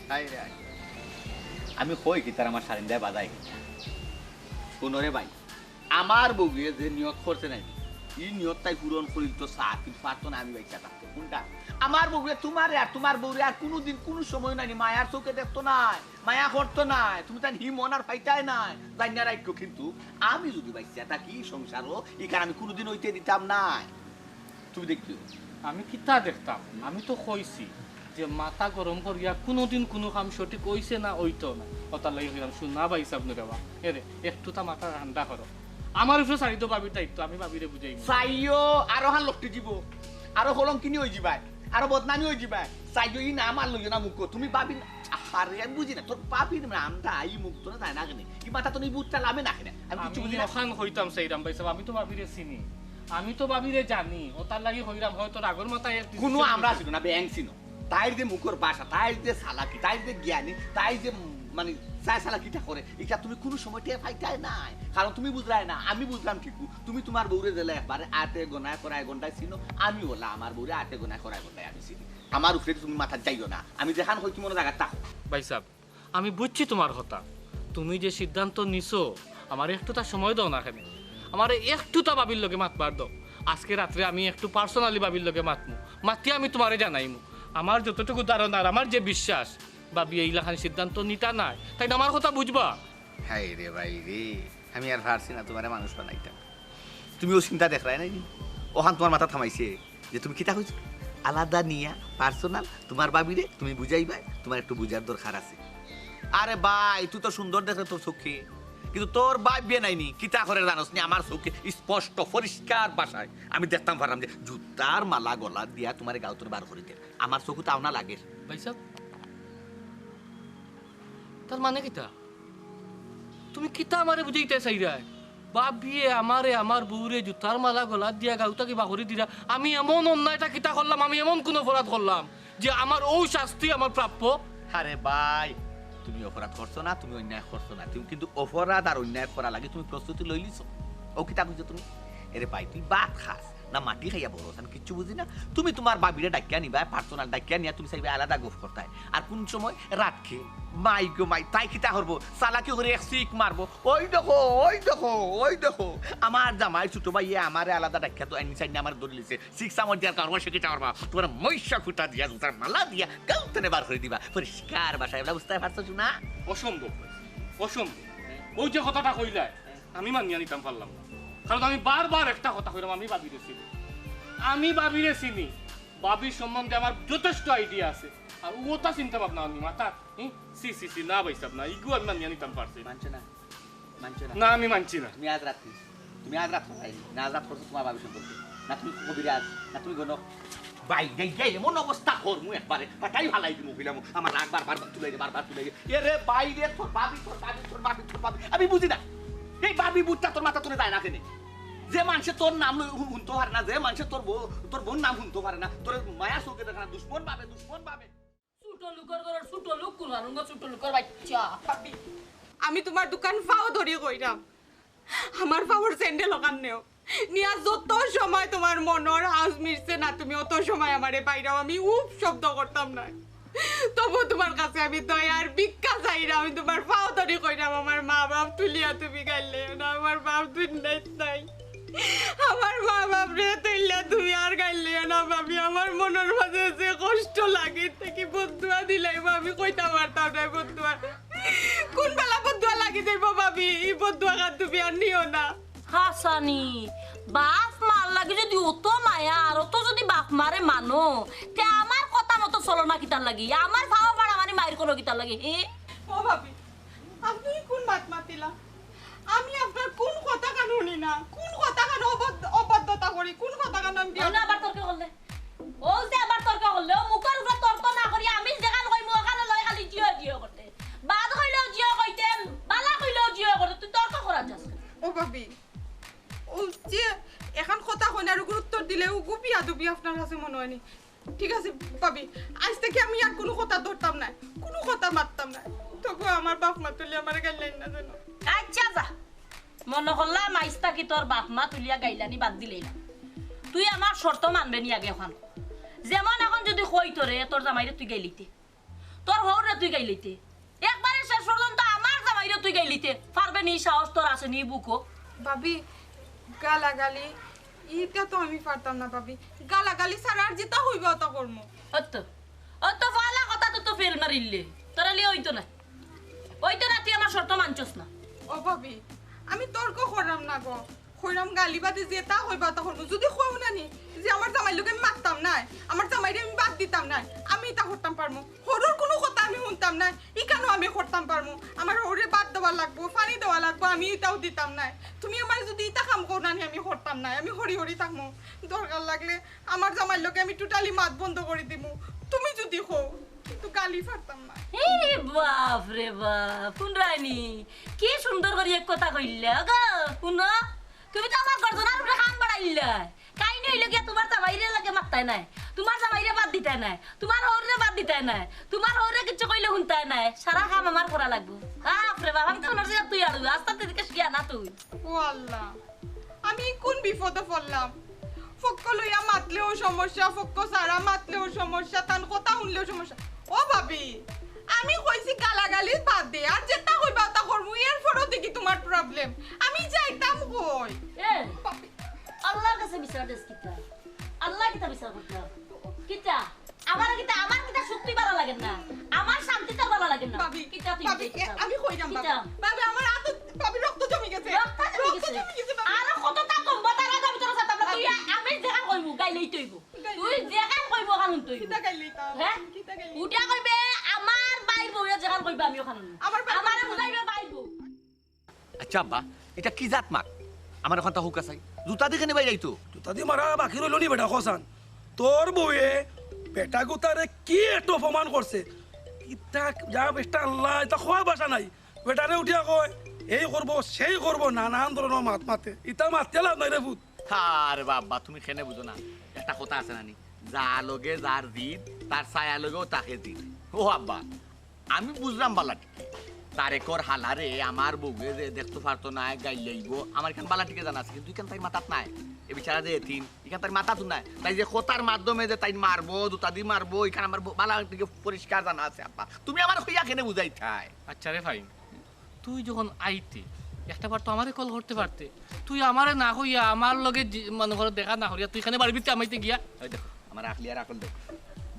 হায় রে হায়। আমি কই কিতা আমার সারিন্দায় বাজাই কিতা? হুনো রে ভাই, আমার বউয়ে যে নিয়ত করছে নাই, ই নিয়ত তাই পূরণ করিল তো চা, কিন্তু পারতো না আমি বাইচ্চা থাকতে। কোনটা? আমার বউয়ে তোমারে আর তোমার বউরে আর কোনোদিন কোনো সময় নাইনি মায়ার চোখে দেখতো নাই, মায়া করতো নাই, তুমি তাই হি মন আর পাইতায় নাই, জানি না রাখো। কিন্তু আমি যদি বাইচ্চা থাকি সংসারও, ইখান আমি কোনোদিন হইতে দিতাম নাই। তুমি দেখছো? আমি কিতা দেখতাম? আমি তো কইছি যে মাথা গরম করিয়া কোনোদিন কোনো কাম সঠিক হইছে না, হইতো না। ওতার লাগি কইলাম, শুনা ভাইসাব নু রেবা, এরে একটু তা মাথা ঠান্ডা করো। আমার উপরে সারি তো ভাবির দায়িত্ব, আমি ভাবিরে বুঝাই। চাইও আরো হান লটকি দিব, আরো কলঙ্কিনী হয়ে যাবায়, আরো বদনামী হয়ে যাবায়। চাইও ই নাম আর লইও না মুখো। তুমি ভাবি না, আরে আমি বুঝি না, তোর ভাবির নামটা ই মুখ তো না যায় না কেনে, ই মাথা তো নেই বুঝতে লামে না কেনে, আমি কিছু বুঝি না। ওখান কইতাম চাইরাম ভাইসাব, আমি তো ভাবিরে চিনি, আমি তো ভাবিরে জানি, ওতার লাগি কইরাম হয়তো রাগর মাথায় এক কোনো decision আমরা নিছে। ছিল না, ব্যাংক ছিল। তাইর যে মুখর ভাষা, তাইর যে চালাকি, তাইর যে জ্ঞানী, তাইর যে মানে, চায় শালা কিতা করে, ইটা তুমি কুনু সময় টের পাইতায় নায়, কারণ তুমি বুঝরায় না, আমি বুঝলাম ঠিকউ। তুমি তুমার বউরে যেলা একবারে আতে গোনায় করায় গন্ডায় চিনো, আমি অলা আমার বউরে আতে গোনায় করায় গন্ডায় আমি চিনি। আমার উপরে তুমি মাথাত যাইও না, আমি যেখান কইছি মনো জাগাত থাকো। ভাইসাব, আমি বুঝছি তুমার কথা। তুমি যে সিদ্ধান্ত নিছো, আমারে একটুতা সময় দেও না কেনে? আমারে একটুতা ভাবির লগে মাতবার দেও। আজকে রাত্রে আমি একটু personally ভাবির লগে মাতমু, মাতিয়া আমি তুমারে জানাইমু। আমার যতটুকু ধারণা আর আমার যে বিশ্বাস, ভাবি এইলাখান সিদ্ধান্ত নিতা নায়, তাইন আমার কথা বুঝবা। হায় রে ভাই রে, আমি আর পারছি না তুমারে মানুষ বানাইতাম। তুমিও চিন্তা দেখরায় নায় নি? অখান তুমার মাথাত হামাইছে যে তুমি কিতা কইছো? আলাদা নিয়া personal তুমার ভাবিরে তুমি বুঝাইবায়, তুমার একটু বুঝার দরকার আছে। আরে ভাই, তুই তো সুন্দর দেখরে তোর চউখে, কিন্তু তোর ভাবিয়ে নায় নি, কিতা করে জানোস নি? আমার চউখে স্পষ্ট পরিষ্কার ভাষায় আমি দেখতাম পারলাম যে জুতার মালা গলাত দিয়া তুমারে গাউতনে বার করি দের। আমার চউখে তাও না লাগে। ভাইসাব, তার মানে কিতা? তুমি কিতা আমারে বুঝাইতায় চাইরায়? ভাবিয়ে আমারে, আমার বউরে জুতার মালা গলাত দিয়া গাউ থাকি বার করি দিরা। আমি এমন অন্যায়টা কিতা করলাম? আমি এমন কুন অপরাধ করলাম যে আমার অউ শাস্তি আমার প্রাপ্য? আরে ভাই, তুমি অপরাধ করছো না, তুমি অন্যায় করছো না, তুমি কিন্তু অপরাধ আর অন্যায় করার লাগি তুমি প্রস্তুতি লইলিছো। অউ কিতা কইছো তুমি? এরে ভাই, তুই ভাত খাস না মাটি খাইয়া বড় অস, আমি কিচ্ছু বুঝি না। তুমি তুমার ভাবিরে ডাকিয়া নিবায়, personal ডাকিয়া নিয়া তুমি চাইবায় আলাদা গফ করতায়। আর কুন সময় রাতকে, মাই গো মাই, তাই কিতা করবো? চালাকি করি এক চিক মারবো, "ওই দেখো, ওই দেখো, ওই দেখো, আমার জামাইর ছোট ভাইয়ে আমারে আলাদা ডাকিয়া তো আইনি চাইনি আমারে ধরিলিছে।" চিক চামচ দিয়ার কারণে সে কিতা করবা? তুমার মইষা খুটা দিয়া, জুতার মালা দিয়া গাউতনে বার করি দিবা। পরিষ্কার ভাষায়, বুঝতায় পারছো না? অসম্ভব, অসম্ভব। অউ যে কথাটা কইলায়, আমি মানিয়া নিতাম পারলাম না। কারণ আমি বারবার একটা কথা কইরাম, আমি ভাবিরে চিনি। আমি ভাবিরে চিনি। ভাবির সম্বন্ধে আমার যথেষ্ট idea আছে। আর অতা চিন্তা ভাবনা আমি মাথাত, হুম? ছি, ছি, ছি, না ভাইসাব, না, ইগু আমি মানিয়া নিতাম পারছি না। মানছো না? মানছো না? না, আমি মানছি না। তুমি আজ রাত করছো। তুমি আজ রাত করছো, না আজ রাত করছো তুমার ভাবি সম্পর্কে। না তুমি কবিরাজ, না তুমি গণক। ভাই, এই, এই, এমন অবস্থা করমু একবারে, ফাটাই ফালাই দিমু কইলাম, আমার রাগ বারবার তুলাই দে, বারবার তুলাই দে। এরে ভাই রে, তোর ভাবি, তোর ভাবি, তোর ভাবি, তোর ভাবি। আমি বুঝি না, এই ভাবি ভূতটা তোর মাথাত যায় না কেনে? যে মানষে তোর নাম লই-, হু-, হুনতো পারে না, যে মানষে তোর বউ, তোর বউর নাম হুনতো পারে না, তোর মায়া চউখে দেখে না, দুশমন ভাবে, দুশমন ভাবে। ছোট লোকর ঘরর ছোট লোক, কুন আরঙ্গ ছোট লোকর বাচ্চা। ভাবি, আমি তুমার দুখান পাও ধরি কইরাম, আমার পাওর স্যান্ডেল অখান নেও। নিয়া যত সময় তুমার মনর আজ মিটছে না, তুমি অত সময় আমারে বাইরাও, আমি উফ শব্দ করতাম নায়। তবু তুমার কাছে আমি দয়ার ভিক্ষা চাইরাম, আমি তুমার পাও ধরি কইরাম, আমার মা বাপ তুলিয়া তুমি গাইল্লাইও না, আমার বাপ দুনিয়াত নাই। আমার মা বাপরে তুলিয়া তুমি আর গাইল্লাইও না, ভাবি। আমার মনর মাঝে যে কষ্ট লাগে, তে কি বদদোয়া দিলাইবা, আমি কইতাম পারতাম নায় বদদোয়া। কুন বেলা বদদোয়া লাগি যাইবো, ভাবি? ই বদদোয়া খান তুমি আর নিও না। হাছানি, বাপ মার লাগি যুদি অত মায়া আর অত যুদি বাপ মারে মানো, তে আমার কথা মতো চলো না কিতার লাগি? আমার পাও ফাড়াফাড়ি মাইর করো কিতার লাগি? হে? ও ভাবি, আপনি কুন মাত মাতিলা? আমি আপনার কুন কথা কানো হুনি না, কুন কথা কানো অবাধ্য-, অবাধ্যতা করি, কুন কথা কানো আমি বিয়া অনো আবার তর্ক করলে? অউ যে আবার তর্ক করলে, অউ মুখর উপরে তর্ক না করি, আমি যেখান কইমু অখান লই খালি জিও জিও করতে। বাদ কইলেও জিও কইতে, বালা কইলেও জিও করতে, তুই তর্ক করার যাস কেনে? ও ভাবি, অউ যে এখান কথা কইন আর উগুর উত্তর দিলে উগু বিয়াদবি আপনার কাছে মনো অয়নি? ঠিক আছে ভাবি, আইজ থাকি আমি আর কুনু কথা ধরতাম নায়, কুনু কথা মাততাম নায়। তবু আমার বাপ মা তুলি আমারে গাইল্লাইন না যেন। আচ্ছা যা, মনো করলাম আইজ থাকি তোর বাপ মা তুলিয়া গাইল্লানি বাদ দিলাইলাম। তুই আমার শর্ত মানবে নি আগে অখন। যেমন অখন যুদি কই তোরে, তোর জামাইরে তুই গাইল্লাইতে, তোর হউরে তুই গাইল্লাইতে, একবারে শেষ পর্যন্ত আমার জামাইরে তুই গাইল্লাইতে, পারবে নি? সাহস তোর আছে নি বুকো? ভাবি, গালাগালি, ইতা তো আমি পারতাম না ভাবি। গালাগালি ছাড়া আর যেতা কইবা অতা করমু। অত, অত পয়লা কথা তো, তো ফেল মারিলে। তোর অইলে অইতো না। অইতো না, তুই আমার শর্ত মানছস না। ও ভাবি, আমি তর্ক কররাম না গো। কইরাম গালি বাদে যেতা কইবা অতা করমু। যুদি কও না নি যে আমার জামাইর লগে আমি মাততাম নায়, আমার জামাইরে আমি বাদ দিতাম নায়, আমি ইতা করতাম পারমু। হউরর কুনু কথা আমি হুনতাম নায়, ইখানও আমি করতাম পারমু। আমার হউরে ভাত দেওয়া লাগবো, পানি দেওয়া লাগবো, আমি ইতাও দিতাম নায়। তুমি আমারে যুদি ইতা কাম কও না নি, আমি করতাম নায়, আমি হরি হরি থাকমু। দরকার লাগলে আমার জামাইর লগে আমি totally মাত বন্ধ করি দিমু, তুমি যুদি কও, কিন্তু গালি পারতাম না। এরে বাপ রে বাপ, হুনরায়নি? কি সুন্দর করি এক কথা কইলা গো, হুনো? তুমি তো আমার গর্দনার উপরে কান বাড়াইলা। কাহিনী অইলো গিয়া তুমার জামাইরে লগে মাততায় নায়। তুমার জামাইরে বাদ দিতায় নায়, তুমার হউররে বাদ দিতায় নায়, তুমার হউরে কিচ্ছু কইলে হুনতায় নায়, সারা কাম আমার করা লাগবো। বাপ রে বাপ, আমি তো মনে হয় তুই আড়ু, আস্তে আস্তে দিকে শিয়া না তুই। ও আল্লাহ, আমি কোন বিপদো পড়লাম? ফক্ক লইয়া মাতলেও সমস্যা, ফক্ক ছাড়া মাতলেও সমস্যা, তান কথা হুনলেও সমস্যা। ও ভাবি, আমি কইছি গালাগালি বাদ দে, আর যেটা কইবা ওটা করমু, এরপরও দেখি তুমার problem। আমি যাইতাম কই? এ, ভাবি। আল্লাহর কাছে বিচার দেস কিতা? আল্লাহ কিতা বিচার করতা? কিতা? আমার কিতা, আমার কিতা সত্যি ভালা লাগে না? আমার শান্তিটা ভালা লাগে না? ভাবি, কিতা তুই ভাবি, কিতা? এ, আমি কইরাম, ভাবি। কিতা? ভাবি, আমার আতো, ভাবি, রক্ত জমি গেছে। রক্ত জমি রক্ত গেছে? জমি গেছে, ভাবি। আরো কতটা কমবো, তার আগে আমি তোর সাথে আমরা তুই, আমি যেখান কইমু, গাইলেই তৈব। গাইলেই তুই তৈব। যেখান কইমু, ওখান তৈব। কিতা গাইলেই তাম? হ্যাঁ? কিতা গাইলেই? উঠা কইবে, আমার ভাইর বউয়ে যেখান কইবে, আমি ওখান। আমার ভাই আমারে বুঝাইবে ভাইর বউ। আচ্ছা আব্বা, ইটা কি জাত মাত? আমার অখানতা হুকা চাই। জুতা দি কেনে বাইরাইতো? জুতা দি মারা বাকি রইলো নি বেটা, কছান। তোর বউয়ে বেটা গুতারে কি একটু অপমান করছে। ইতা যা বেটা আল্লাহ, ইতা কওয়ার ভাষা নাই। বেটারে উঠিয়া কয়, এই করবো, সেই করবো, নানান ধরনর মাত মাতে। ইতা মাতিয়া লাভ নাই রে পুত। আরে বাবা, তুমি কেনে বুঝো না? একটা কথা আছে না নি? যা লগে যার জিদ, তার ছায়া লগেও থাকে জিদ। ও আব্বা, আমি বুঝলাম বালা ঠিকে। তারেকর হালারে আমার বউয়ে যে দেখতো পারতো নায়, গাইল্লাইবো, আমার ইখান বালা ঠিকে জানা আছে, কিন্তু ইখান তাইর মাথাত নাই। এ বিচারা যে এতিম, ইখান তাইর মাথাত নাই। তাই যে কথার মাধ্যমে যে তাইন মারবো, জুতা দি মারবো, ইখান আমার ব-, বালা ঠিকে পরিষ্কার জানা আছে আব্বা। তুমি আমারে কইয়া কেনে বুঝাইতায়? আচ্ছা রে ফাহিম, তুই যখন আইতে, একটা বার তো আমারে কল করতে পারতে। তুই আমারে না কইয়া, আমার লগে জি-, মনে করো দেখা না করিয়া, তুই ইখান বাড়ির ভিতরে হামাইতে গিয়া। ওই দেখো, আমার আকলি আর আকল দেখো।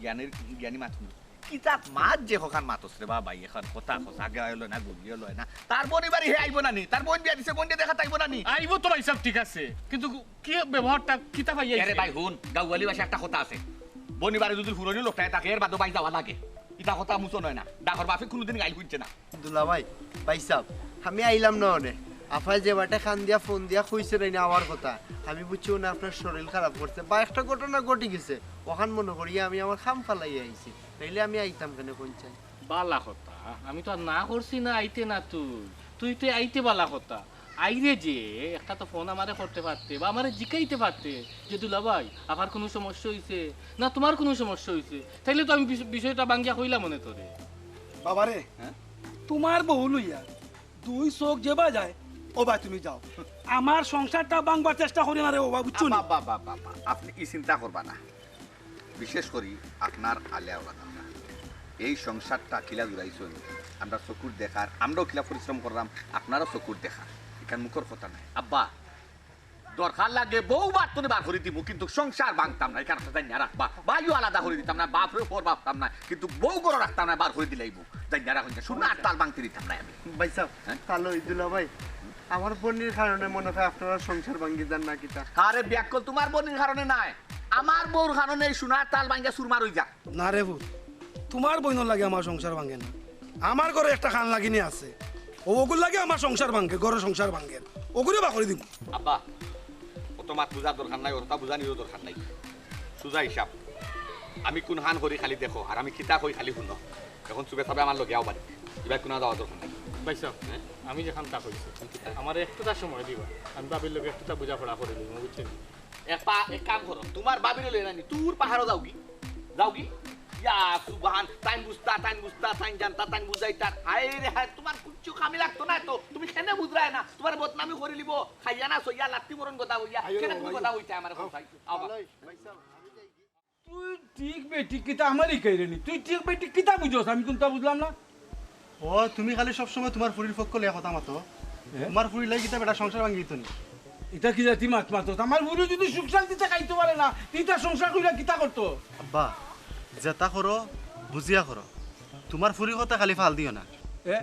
জ্ঞানীর, জ্ঞানী মাত হুনো। কিতা মাত যে অখান মাতস রে বাবা, অখন কথা কস, আগে অইলো না, গুলি অইলো না। তার বইনর বাড়ি হে আইবো না নি? তার বইন বিয়া দিছে, বইনরে দেখাত আইবো না নি? আইবো তো ভাইসাব, ঠিক আছে, কিন্তু কি ব্যবহারটা কিতা পাইয়া আরে আইছে? ভাই হুন, গাউয়ালি ভাষায় একটা কথা আছে, বইনর বাড়ি যদি ফুরনি লোকটায় থাকে, এর বাদে ভাই যাওয়া লাগে। ইতা কথা মুসো নয় না, ডাকর বাপে কুনুদিন গাইল হুনছে না। দুলাভাই, ভাইসাব, আমি আইলাম না অনে। আফায় যে বাটে কান দিয়া ফোন দিয়া কইছে নাইনা আমার কথা, আমি বুঝছি অনে আপনার শরীর খারাপ করছে বা একটা ঘটনা ঘটি গেছে, অখান মনো করিয়া আমি আমার কাম ফালাইয়া আইছি, নাইলে আমি আইতাম কেনে কইন চাই? বালা কথা, আমি তো আর না করছি না আইতে না তুই, তুই তো আইতে বালা কথা। আইরে যে, একটা তো ফোন আমারে করতে পারতে বা আমারে জিকাইতে পারতে যে দুলাভাই, আফার কুনু সমস্যা অইছে না তুমার কুনু সমস্যা অইছে, তাইলে তো আমি বিষ-, বিষয়টা ভাঙ্গিয়া কইলাম অনে তোরে। বাবারে, হ্যাঁ? তুমার বউ লইয়া দুই চোখ যেবা যায়, ওবা তুমি যাও। আমার সংসারটা ভাঙবার চেষ্টা করি না রে ওবা, বুঝছো নি? বাবা, বাবা, বাবা, আপনি ই চিন্তা করবা না। বিশেষ করি আপনার আলে আওলাদ আমরা। এই সংসারটা কিলা জুড়াইছইন, আমরা চকুর দেখার, আমরাও কিলা পরিশ্রম করলাম, আপনারও চকুর দেখার। ইখান মুখর কথা নায়। আব্বা, দরকার লাগে বউ বাড়ি তনে বার করি দিমু, কিন্তু সংসার ভাঙতাম না, ই কারণটা জানিয়া রাখবা। ভাইও আলাদা করি দিতাম না, বাপরে পর ভাবতাম না, কিন্তু বউ ঘরো রাখতাম না, বার করি দিলাইমু। জানিয়া রাখইন, সোনার তাল ভাঙতে দিতাম না আমি। ভাইসাব, হ্যাঁ? তাইলে ওই দুলাভাই, আমার বইনর কারণে মনে হয় আপনারার সংসার ভাঙ্গি যার না কিতা? আরে বেআক্কল, তুমার বইনর কারণে নায়, আমার বউর কারণে এই সোনার তাল ভাঙ্গিয়া চুরমার অই যার। না রে পুত, তুমার বইনর লাগি আমার সংসার ভাঙ্গে না। আমার ঘরো একটা কান লাগিনি আছে, অউ অগুর লাগি আমার সংসার ভাঙ্গে, ঘরর সংসার ভাঙ্গে, অগুরে বার করি দিমু। আব্বা, অত মাত বুঝার দরকার নাই, অততা বুঝানিরও দরকার নাই। সুজা হিসাব, আমি কুন কান করি খালি দেখো, আর আমি কিতা কই খালি হুনো। অখন চুপে চাপে আমার লগে আও বাড়িত, ইবায় কুনু যাওয়ার দরকার নাই। ভাইসাব, হ্যাঁ? আমি যেখান তা কইছি, আমারে একটুতা সময় দিবা, আমি ভাবির লগে একটুতা বুঝাপড়া করি লইমু, বুঝছো নি? এক পা-, এক কাম করো, তুমার ভাবিরে লইয়া নানি, তুর পাহাড়ো যাওগি, যাওগি। ইয়া সুবহান, তাইন বুঝতা, তাইন বুঝতা, তাইন জানতা, তাইন বুঝাইতা। হায় রে হায়, তুমার কিচ্ছু কামে লাগতো নায় তো, তুমি কেনে বুঝরায় না? তুমারে বদনামি করি লিবো, খাইয়া না সইয়া, লাত্তি মরণ কথা কইয়া, আইও, কেনে তুমি আইও। কথা কইতায় আমারে আও, কইতায়? আও বা। আল্লাহ, ভাইসাব, আমি যাই। তুই ঠিক বেঠিক কিতা আমারে হিকাইরে নি? তুই ঠিক বেঠিক কিতা বুঝস? আমি কুনতা বুঝলাম না। ও, তুমি খালি সবসময় তুমার ফুরির পক্ষ লইয়া কথা মাতো। এ? তুমার ফুরির লাগি কিতা বেটা সংসার ভাঙ্গি দিতো নি? ইতা কি জাতি মাত মাতস? আমার ফুরি যদি সুখ শান্তিতে খাইতো পারে না, তে ইতা সংসার করিয়া কিতা করতো? আব্বা, যেতা করো, বুঝিয়া করো। তুমার ফুরির কথা খালি ফাল দিও না। এ?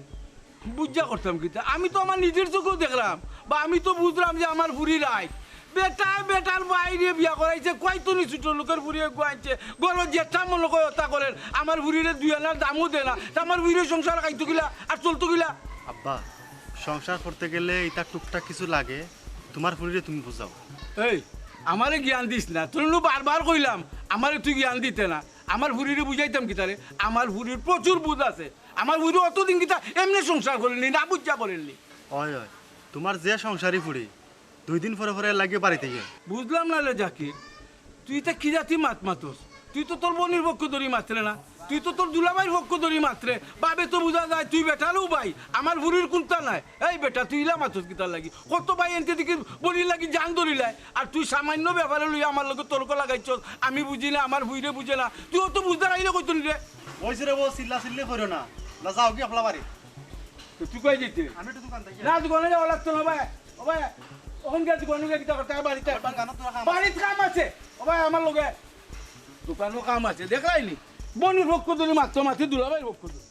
বুঝিয়া করতাম কিতা? আমি তো আমার নিজর চউখেও দেখলাম, বা আমি তো বুঝলাম যে আমার ফুরি রাইত। বেটায় বেটার ভাইরে বিয়া করাইছে, কইতো নি ছোট লোকর ফুরি এগু আনছে। ঘরো যেতা মনো কয় অতা করের। আমার ফুরিরে দুই আনার দামও দেয় না। তে আমার ফুরির সংসার খাইতো কিলা, আর চলতো কিলা? আব্বা, সংসার করতে গেলে ইতা টুকটাক কিছু লাগে। তুমার ফুরিরে তুমি বুঝাও। এই, আমারে জ্ঞান দিস না। তোরে নু বারবার কইলাম, আমারে তুই জ্ঞান দিতে না। আমার ফুরিরে বুঝাইতাম কিতারে? আমার ফুরির প্রচুর বুঝ আছে। আমার ফুরি অতদিন কিতা এমনে সংসার করের নি, না বুঝিয়া করের নি। অয়, অয়, তুমার যে সংসারী ফুরি, দুই দিন পরে পরে এর লাগি বাড়িত আইয়ে। বুঝলাম না রে জাকির, তুই ইতা কি জাতি মাত মাতস? তুই তো তোর বইনর পক্ষ ধরি মাতরে না, তুই তো তোর দুলাভাইর পক্ষ ধরি মাতরে। বাবে তো বুঝা যায় তুই বেটারও ভাই, আমার ফুরির কুন্তা নাই। এই বেটা, তুই ইলা মাতস কিতার লাগি? কত ভাই এনতে দেখি বইনর লাগি জান ধরিলায়, আর তুই সামান্য ব্যাপারে লইয়া আমার লগে তর্ক লাগাইছস। আমি বুঝি না, আমার ফুরিয়ে বুঝে না, তুই অত বুঝদার আইলে কইতো নি রে। ওই রে বউ, চিল্লা চিল্লি করিও না, না যাও গি আপনার বাড়ি। তো তুই কই যাইতে? আমি একটু দোকান থাকি। না, দোকানো যাওয়া লাগতো না ভাই। ও ভাই, ওখান গিয়া দোকানো গিয়া কিতা করতে? বাড়িত, আমার দোকানো তো কাম আছে। বাড়িত কাম আছে। ও ভাই, আমার লগে দোকানো কাম আছে, দেখরায়নি? বইনর পক্ষ ধরি মাততো মাতে দুলাভাইর পক্ষ ধরি।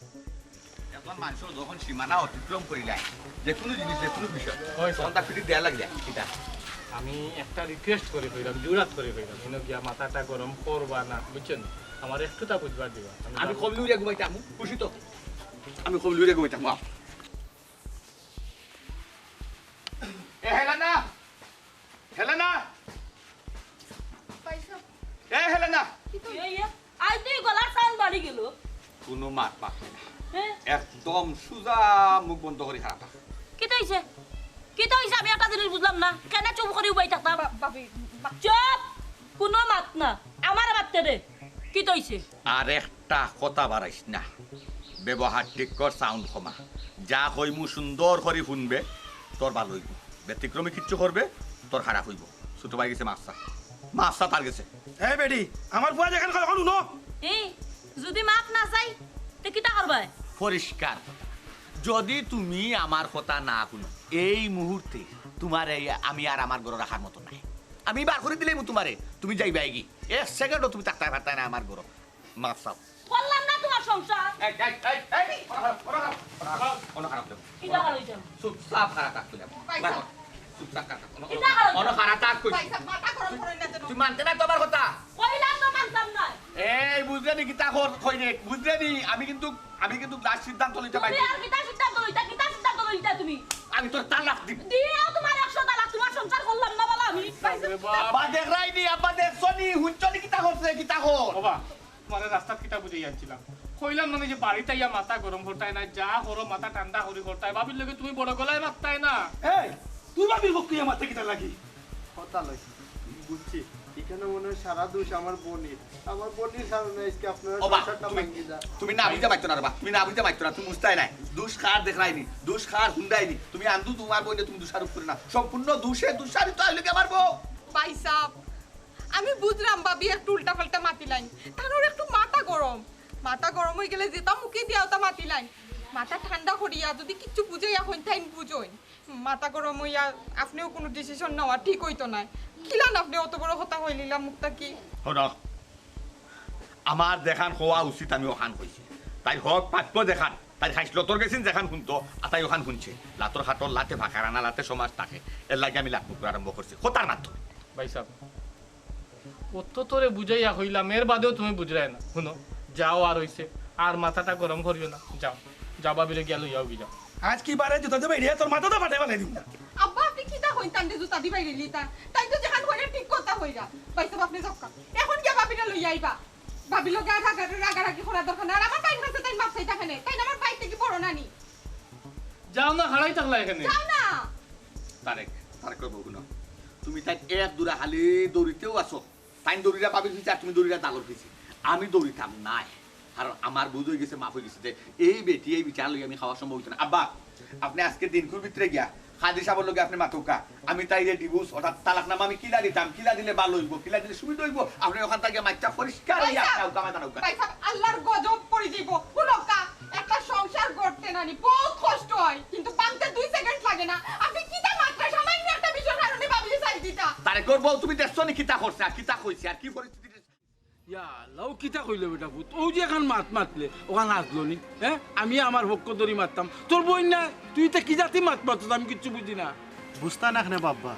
একজন মানুষ যখন সীমানা অতিক্রম করিলায়, যে কোনো জিনিস, যে কোনো বিষয়, হয় স্যার। তখন তার পিঠে দেয়া লাগলে কিতা? আমি একটা রিকোয়েস্ট করি কইলাম, জুরাত করি কইলাম, এনে গিয়া মাথাটা গরম করবা না, বুঝছেন? আমার একটুতা বুঝবার দিবা। আমি আমি কম লুইরা ঘুমাইতাম, খুশি তো? আমি কম লুইরা ঘুমাইতাম, বাপ। এ হেলেনা! হেলেনা! ভাইসাব। এ হেলেনা! কিতা অইছে? আইতেউ গলার সাউন্ড বাড়ি গেল। কোনো মাত মাতবে না। হ্যাঁ? একদম সুজা মুখ বন্ধ করি খাড়া থাক। কিতা অইছে? কিতা অইছে? আমি একটা জিনিস বুঝলাম না। কেনে চুপ করি উবাই থাকতাম? বা-, ভাবি, বা- চুপ! কোনো মাত না। আমারে মাততে দে। কিতা অইছে? আর একটা কথা বাড়াইস না। ব্যবহার ঠিক কর, সাউন্ড কমা। যা কইমু সুন্দর করি হুনবে, তোর ভালা অইবো। ব্যতিক্রমী কিচ্ছু করবে, তোর খারাপ অইবো। ছোট ভাই গেছে মাফ চা। মাফ চা তার গেছে। এই বেটি, আমার ফুয়া যেখান কয় অখান হুনো। এই, যদি মাফ না চাই, তে কিতা করবায়? পরিষ্কার। যদি তুমি আমার কথা না হুনো, এই মুহূর্তে তোমার এই আমি আর আমার ঘরো রাখার মতো নাই। আমি বার করি দিলাইমু তোমারে, তুমি যাইবায়গি। এক সেকেন্ডও তুমি থাকতায় পারতায় না আমার ঘরো। মাফ চাও। করলাম না তোমার সংসার। এই, এই, এই, এই, অনো খাড়াও, অনো খাড়াও, অনো খাড়াও, অনো খাড়াও। কিতা খাড়াইতাম? চুপচাপ খাড়া থাক তুই। ভাইসাব। চুপচাপ খাড়া থাক। অনো, কিতা খাড়াইতাম? অনো খাড়া থাক কই। ভাইসাব, মাথা গরম করেন না যেন। তুই মানতে না তো আমার কথা। কইলাম তো মানতাম না। এই, বুঝলে নি কিতা কর-, কই রে? বুঝলে নি? আমি কিন্তু, আমি কিন্তু লাস্ট সিদ্ধান্ত লইতে পারি। তুমি আর কিতা সিদ্ধান্ত লইতা? কিতা সিদ্ধান্ত লইতা তুমি? আমি তোর তালাক দিব। দিও তোমার একশো তালাক, তোমার সংসার করলাম না বলা আমি। আব্বা দেখরায়নি, আব্বা দেখছো নি, হুনছো নি কিতা করছে, কিতা কর? বাবা, তোমারে রাস্তাত কিতা বুঝাই আনছিলাম? কইলাম না যে বাড়িত আইয়া মাথা গরম করতায় না, যা করো মাথা ঠান্ডা করি করতায়। ভাবির লগে তুমি বড় গলায় মাততায় না। এই, তুই ভাবির পক্ষে মাথা কিতা লাগি? কথা লই, বুঝছি। এখানে মনে হয় সারা দোষ আমার বইনর। আমার বইনর কারণে আজকে আপনার ওবা, সংসারটা তুমি, ভাঙি যায়। তুমি না বুঝতে পারছো না রে বা, তুমি না বুঝতে পারছো না, তুমি বুঝতায় নাই। দোষ কার দেখরায়নি, দোষ কার হুনরায়নি। তুমি আন্দু তোমার বইনরে তুমি দোষারোপ করে না, সম্পূর্ণ দোষে দোষারোপিত অইলো গি আমার বউ। ভাইসাব, আমি বুঝলাম ভাবি একটু উল্টাপাল্টা মাতিলাইন, তানর একটু মাথা গরম, মাথা গরম অই গেলে যেতা মুখে দিয়া ওতা মাতিলাইন, মাথা ঠান্ডা করিয়া যদি কিচ্ছু বুঝাইয়া কইন তাইন বুঝইন। মাথা গরম অইয়া আপনেও কুনু ডিসিশন নেওয়া ঠিক অইতো নায়। কিলান আপনে অত বড় কথা কইলিলা মুখ থাকি? হুনো, আমার যেখান কওয়া উচিত আমি অখান কইছি। তাইর হক প্রাপ্য যেখান, তাইর খাইছলতর গেছিন যেখান হুনতো, আতাই অখান হুনছে। লাতর খাটর লাতে ভাকার আনা লাতে সমাজ থাকে। এরলাগি আমি লাত মুখ আরম্ভ করছি কথার মাধ্যমে। ভাইসাব, অত তোরে বুঝাইয়া কইলাম, এর বাদেও তুমি বুঝরায় না। হুনো, যা অওয়ার অইছে, আর মাথাটা গরম করিও না। যাও, যাও ভাবিরে গিয়া লইয়া আওগি যাও। আইজ কি বারে জুতা দিবায় রে, তোর মাথাটা ফাটাই ফালাই দিমু। আব্বা, আপনে কিতা কইন তানরে জুতা দিবায় রে লিতা? তাইন তো যেখান কইরা ঠিক কথা কইরা। ভাইসাব, আপনে যাউক্কা। এখন গিয়া ভাবিরে লইয়া আইবা। ভাবির লগে আর রাগা-, রাগারাগি করার দরকার নাই। আর আমার ভাইর কাছে তাইন মাফ চাইতা কেনে? তাইন আমার ভাইর থাকি বড় নানি। যাও না, খাড়াই থাকলা এখানে। যাও না। তারেক, তারেকর বউ হুনো। তুমি তাইন এক দুরা খালি দৌড়িতেউ আছো। তাইন দৌড়িরা ভাবির পিছে, আর তুমি দৌড়িরা দালর পিছে। আমি দৌড়িতাম নায়। কারণ আমার বুঝ অই গেছে, মাফ অই গেছে যে এই বেটি এই বিচার লইয়া আমি খাওয়া সম্ভব অইতো না। আব্বা, আপনে আইজকে দিনকুর ভিতরে গিয়া কাজী সাবর লগে আপনে মাতউক্কা। আমি তাইরে ডিভোর্স অর্থাৎ তালাকনামা আমি কিলা দিতাম, কিলা দিলে ভালা অইবো, কিলা দিলে সুবিধা অইবো, আপনে অখান থাকি মাইতটা পরিষ্কার অইয়া ভাইসাব, আপনে আউক্কা, মাইতা নাউক্কা। ভাইসাব, আল্লার গজব পড়ি যাইবো। হুনউক্কা, একটা সংসার গড়তে নানি বউত কষ্ট অয়, কিন্তু ভাঙতে দুই সেকেন্ড লাগে না। আপনে কিতা মাতরা সামান্য একটা বিষয়র কারণে ভাবিরে ছাড়ি দিতা? তারেকর বউ, তুমি দেখছো নি কিতা করছে, আর কিতা কইছে, আর কি পরিস্থিতি? ইয়া আল্লাহ, ও কিতা কইলো বেটা পুত? ও যে অখান মাত মাতলে, অখান হাসলো নি? হ্যাঁ? আমি আমার পক্ষ ধরি মাততাম। তোর বইন না, তুই ইতা কি জাতি মাত মাতস? আমি কিচ্ছু বুঝি না। বুঝতা না কেনে বাব্বা?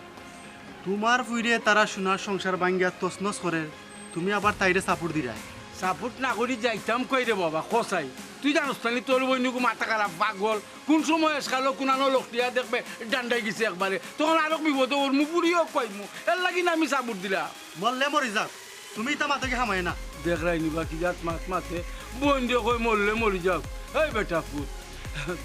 তুমার ফুইরে তারা সোনার সংসার ভাঙ্গিয়া তছনছ করের, তুমি আবার তাইরে সাপোর্ট দিরায়। সাপোর্ট না করি যাইতাম কই রে বাবা, কছাই? তুই জানোস না নি তোর বইনগু মাথা খারাপ, পাগল। কোন সময় এসকালো কুনানো লকটিয়া দেখবে, ডান্ডাই গেছে একবারে। তখন আরো বিপদে ওর মুপুরিও কইমু। এরলাগি না আমি সাপোর্ট দিলাম। মরলে মরি যাক, তুমি ইতা মাতো গি হামায় না। দেখরায়নি বা কি জাত মাত মাতে, বইনরে কয় মরলে মরি যাউক। এই বেটা পুত,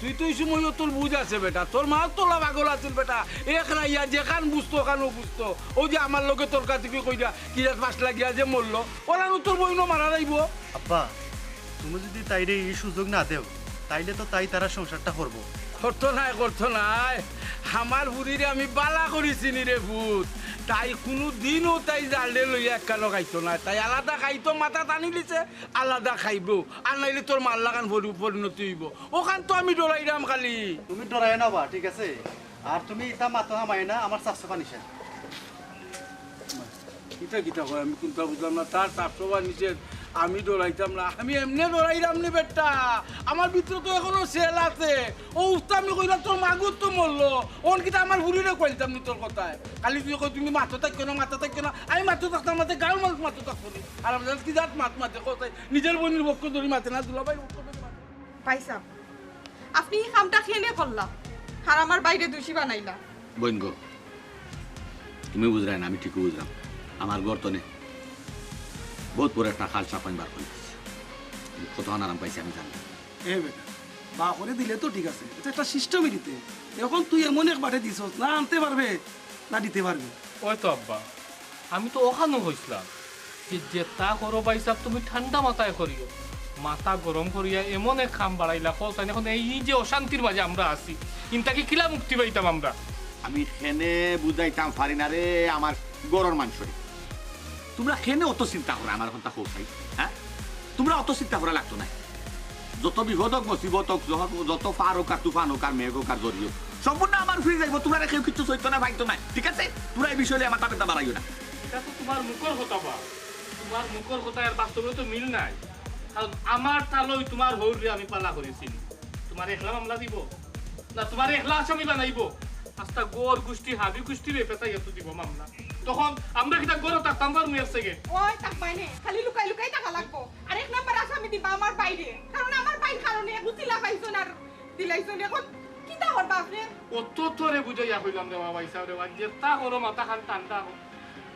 তুই তো ওই সময় তোর বুঝ আছে বেটা, তোর মাও তো লা পাগল আছিল বেটা। এক রাইয়া যেখান বুঝতো, ওখানও বুঝতো। ও যে আমার লগে তর্কাতর্কি কইরা কি জাত ফাঁস লাগিয়া যে মরলো, ওরানও তোর বইনও মারা যাইবো। আব্বা, তুমি যদি তাইরে এই সুযোগ না দেও, তাইলে তো তাই তারা সংসারটা করবো। করতো নায়, করতো নায়। আমার বুড়িরে আমি বালা করি চিনি রে ভূত। তাই কুনু দিনও তাই জালে লইয়া একখানো খাইতো নায়। তাই আলাদা খাইতো, মাথা টানি লিছে, আলাদা খাইবো। আর নাইলে তোর মার লাখান পরি-, পরিণতি হইবো। ওখান তো আমি ডরাইরাম খালি। তুমি ডরাই না বা, ঠিক আছে? আর তুমি ইতা মাতো হামাই না, আমার চাচা পানি শেষ। কিতা কিতা কয় আমি কুনতা বুঝলাম না। তার চাপসোবা নিষেধ, আমি ডরাইতাম না। আমি এমনে ডরাইলাম নি বেটা, আমার ভিতরে তো এখনো সেল আছে। ও উস্তা আমি কইলাম তোর মাগুর তো মরলো, অন কিতা আমার বুড়িরে কইতাম নি তোর কথায়? খালি তুই কই তুমি মাতো থাকো না, মাতো থাকো না, আমি মাতো থাকতাম, মাতে গাঁর মানুষ মাতো থাকতো নি। আর আমি জানি কি জাত মাত মাতে কোথায় নিজের বইনর পক্ষ ধরি মাতে না, দুলাভাইর পক্ষ ধরি মাতে। ভাইসাব, আপনি ই কামটা কেনে করলা? আর আমার ভাইরে দুষী বানাইলা। বইন গো, তুমি বুঝরায় না, আমি ঠিকউ বুঝরাম। আমার ঘর তনে বউত বড় একটা খাল সাপাইন বার করি দিছে। কতখান আরাম পাইছি আমি জানি না। এ বেটা, বা করে দিলে তো ঠিক আছে, ইটা একটা সিস্টেমে দিতে। এখন তুই এমন এক বাটে দিছস, না আনতে পারবে, না দিতে পারবে। ওই তো আব্বা, আমি তো ওখানও কইছলাম যে যেতা করো ভাইসাব তুমি ঠান্ডা মাথায় করিও, মাথা গরম করিয়া এমন এক কাম বাড়াইলা কও চাইন। এখন এই যে অশান্তির মাঝে আমরা আছি, ইন থাকি কিলা মুক্তি পাইতাম আমরা? আমি কেনে বুঝাইতাম পারি না রে আমার ঘরর মানষরে। তুমরা কেনে অত চিন্তা করো আমার কথা কও চাই, হ্যাঁ? তুমরা অত চিন্তা করা লাগতো না। যত বিপদ হোক, মুসিবত হোক, যত ফার হোক আর তুফান হোক আর মেঘ হোক আর ঝড় হোক, সম্পূর্ণ আমার ফিরে যাইবো। তুমরারে কেউ কিচ্ছু ছইতো না, পাইতো না, ঠিক আছে? তুমরা এই বিষয় লইয়া মাথা ব্যথা বাড়াইও না। ইটা তো তুমার মুখর কথা বা, তুমার মুখর কথা আর বাস্তবে তো মিল নাই। কারণ আমার তালই তুমার হউররে আমি পালা করিছি। তুমারে একলা মামলা দিবো? না, তুমারে একলা আসামি বানাইবো? আস্তা ঘর গুষ্টি, হাবি গুষ্টিরে পেতাইয়া তো দিবো মামলা। তখন আমরা কিতা ঘরো থাকতাম পারমু এক second? ওই থাকবায় নে, খালি লুকাই লুকাই থাকা লাগবো। আর এক নাম্বার আসামি দিবা আমার ভাইরে, কারণ আমার ভাইর কারণে এক উচিলা পাইছইন আর দিলাইছইন। এখন কিতা করবা আপনে? অত তোরে বুঝাইয়া কইলাম রে বা ভাইসাব রে বা, যেতা করো মাথাখান ঠান্ডা করো।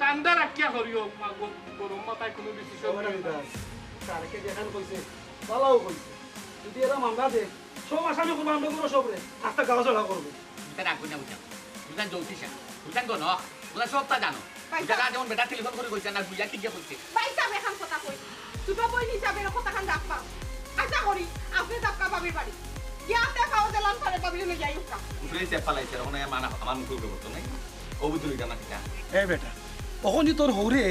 ঠান্ডা রাখিয়া করিও, মা-, গ-, গরম মাথায় কুনু decision নিও না। স্যারকে যেখান কইছে, ভালাউ কইছে। যদি এরা মামলা দে, সব আসামি করবো আমরা, করবো সবরে। আস্তা গাঁও ছাড়া করবো। বুঝতে রাখবো না, বুঝা। বুঝা জ্যোতিষা। বুঝা গো না। বুঝা সবতা জানো। ভাই বুঝা সাহেব। যেমন বেটা টেলিফোন করি কইছে না, বুঝা কি গিয়া কইছে। ভাইসাব, এখান কথা কই। ছোট বইন হিসাবে এর কথাখান রাখবা। আশা করি, আপনে যাউক্কা ভাবির বাড়ি। গিয়া আতে পাও দিলাম, তারে ভাবিরে লইয়া আউক্কা। বুঝলে, চেপ ফালাইছে, এখন আমার মুখর উপরে বলতো নাই। ও বুঝলি না কিতা? এ বেটা, অখন যে তোর হউরে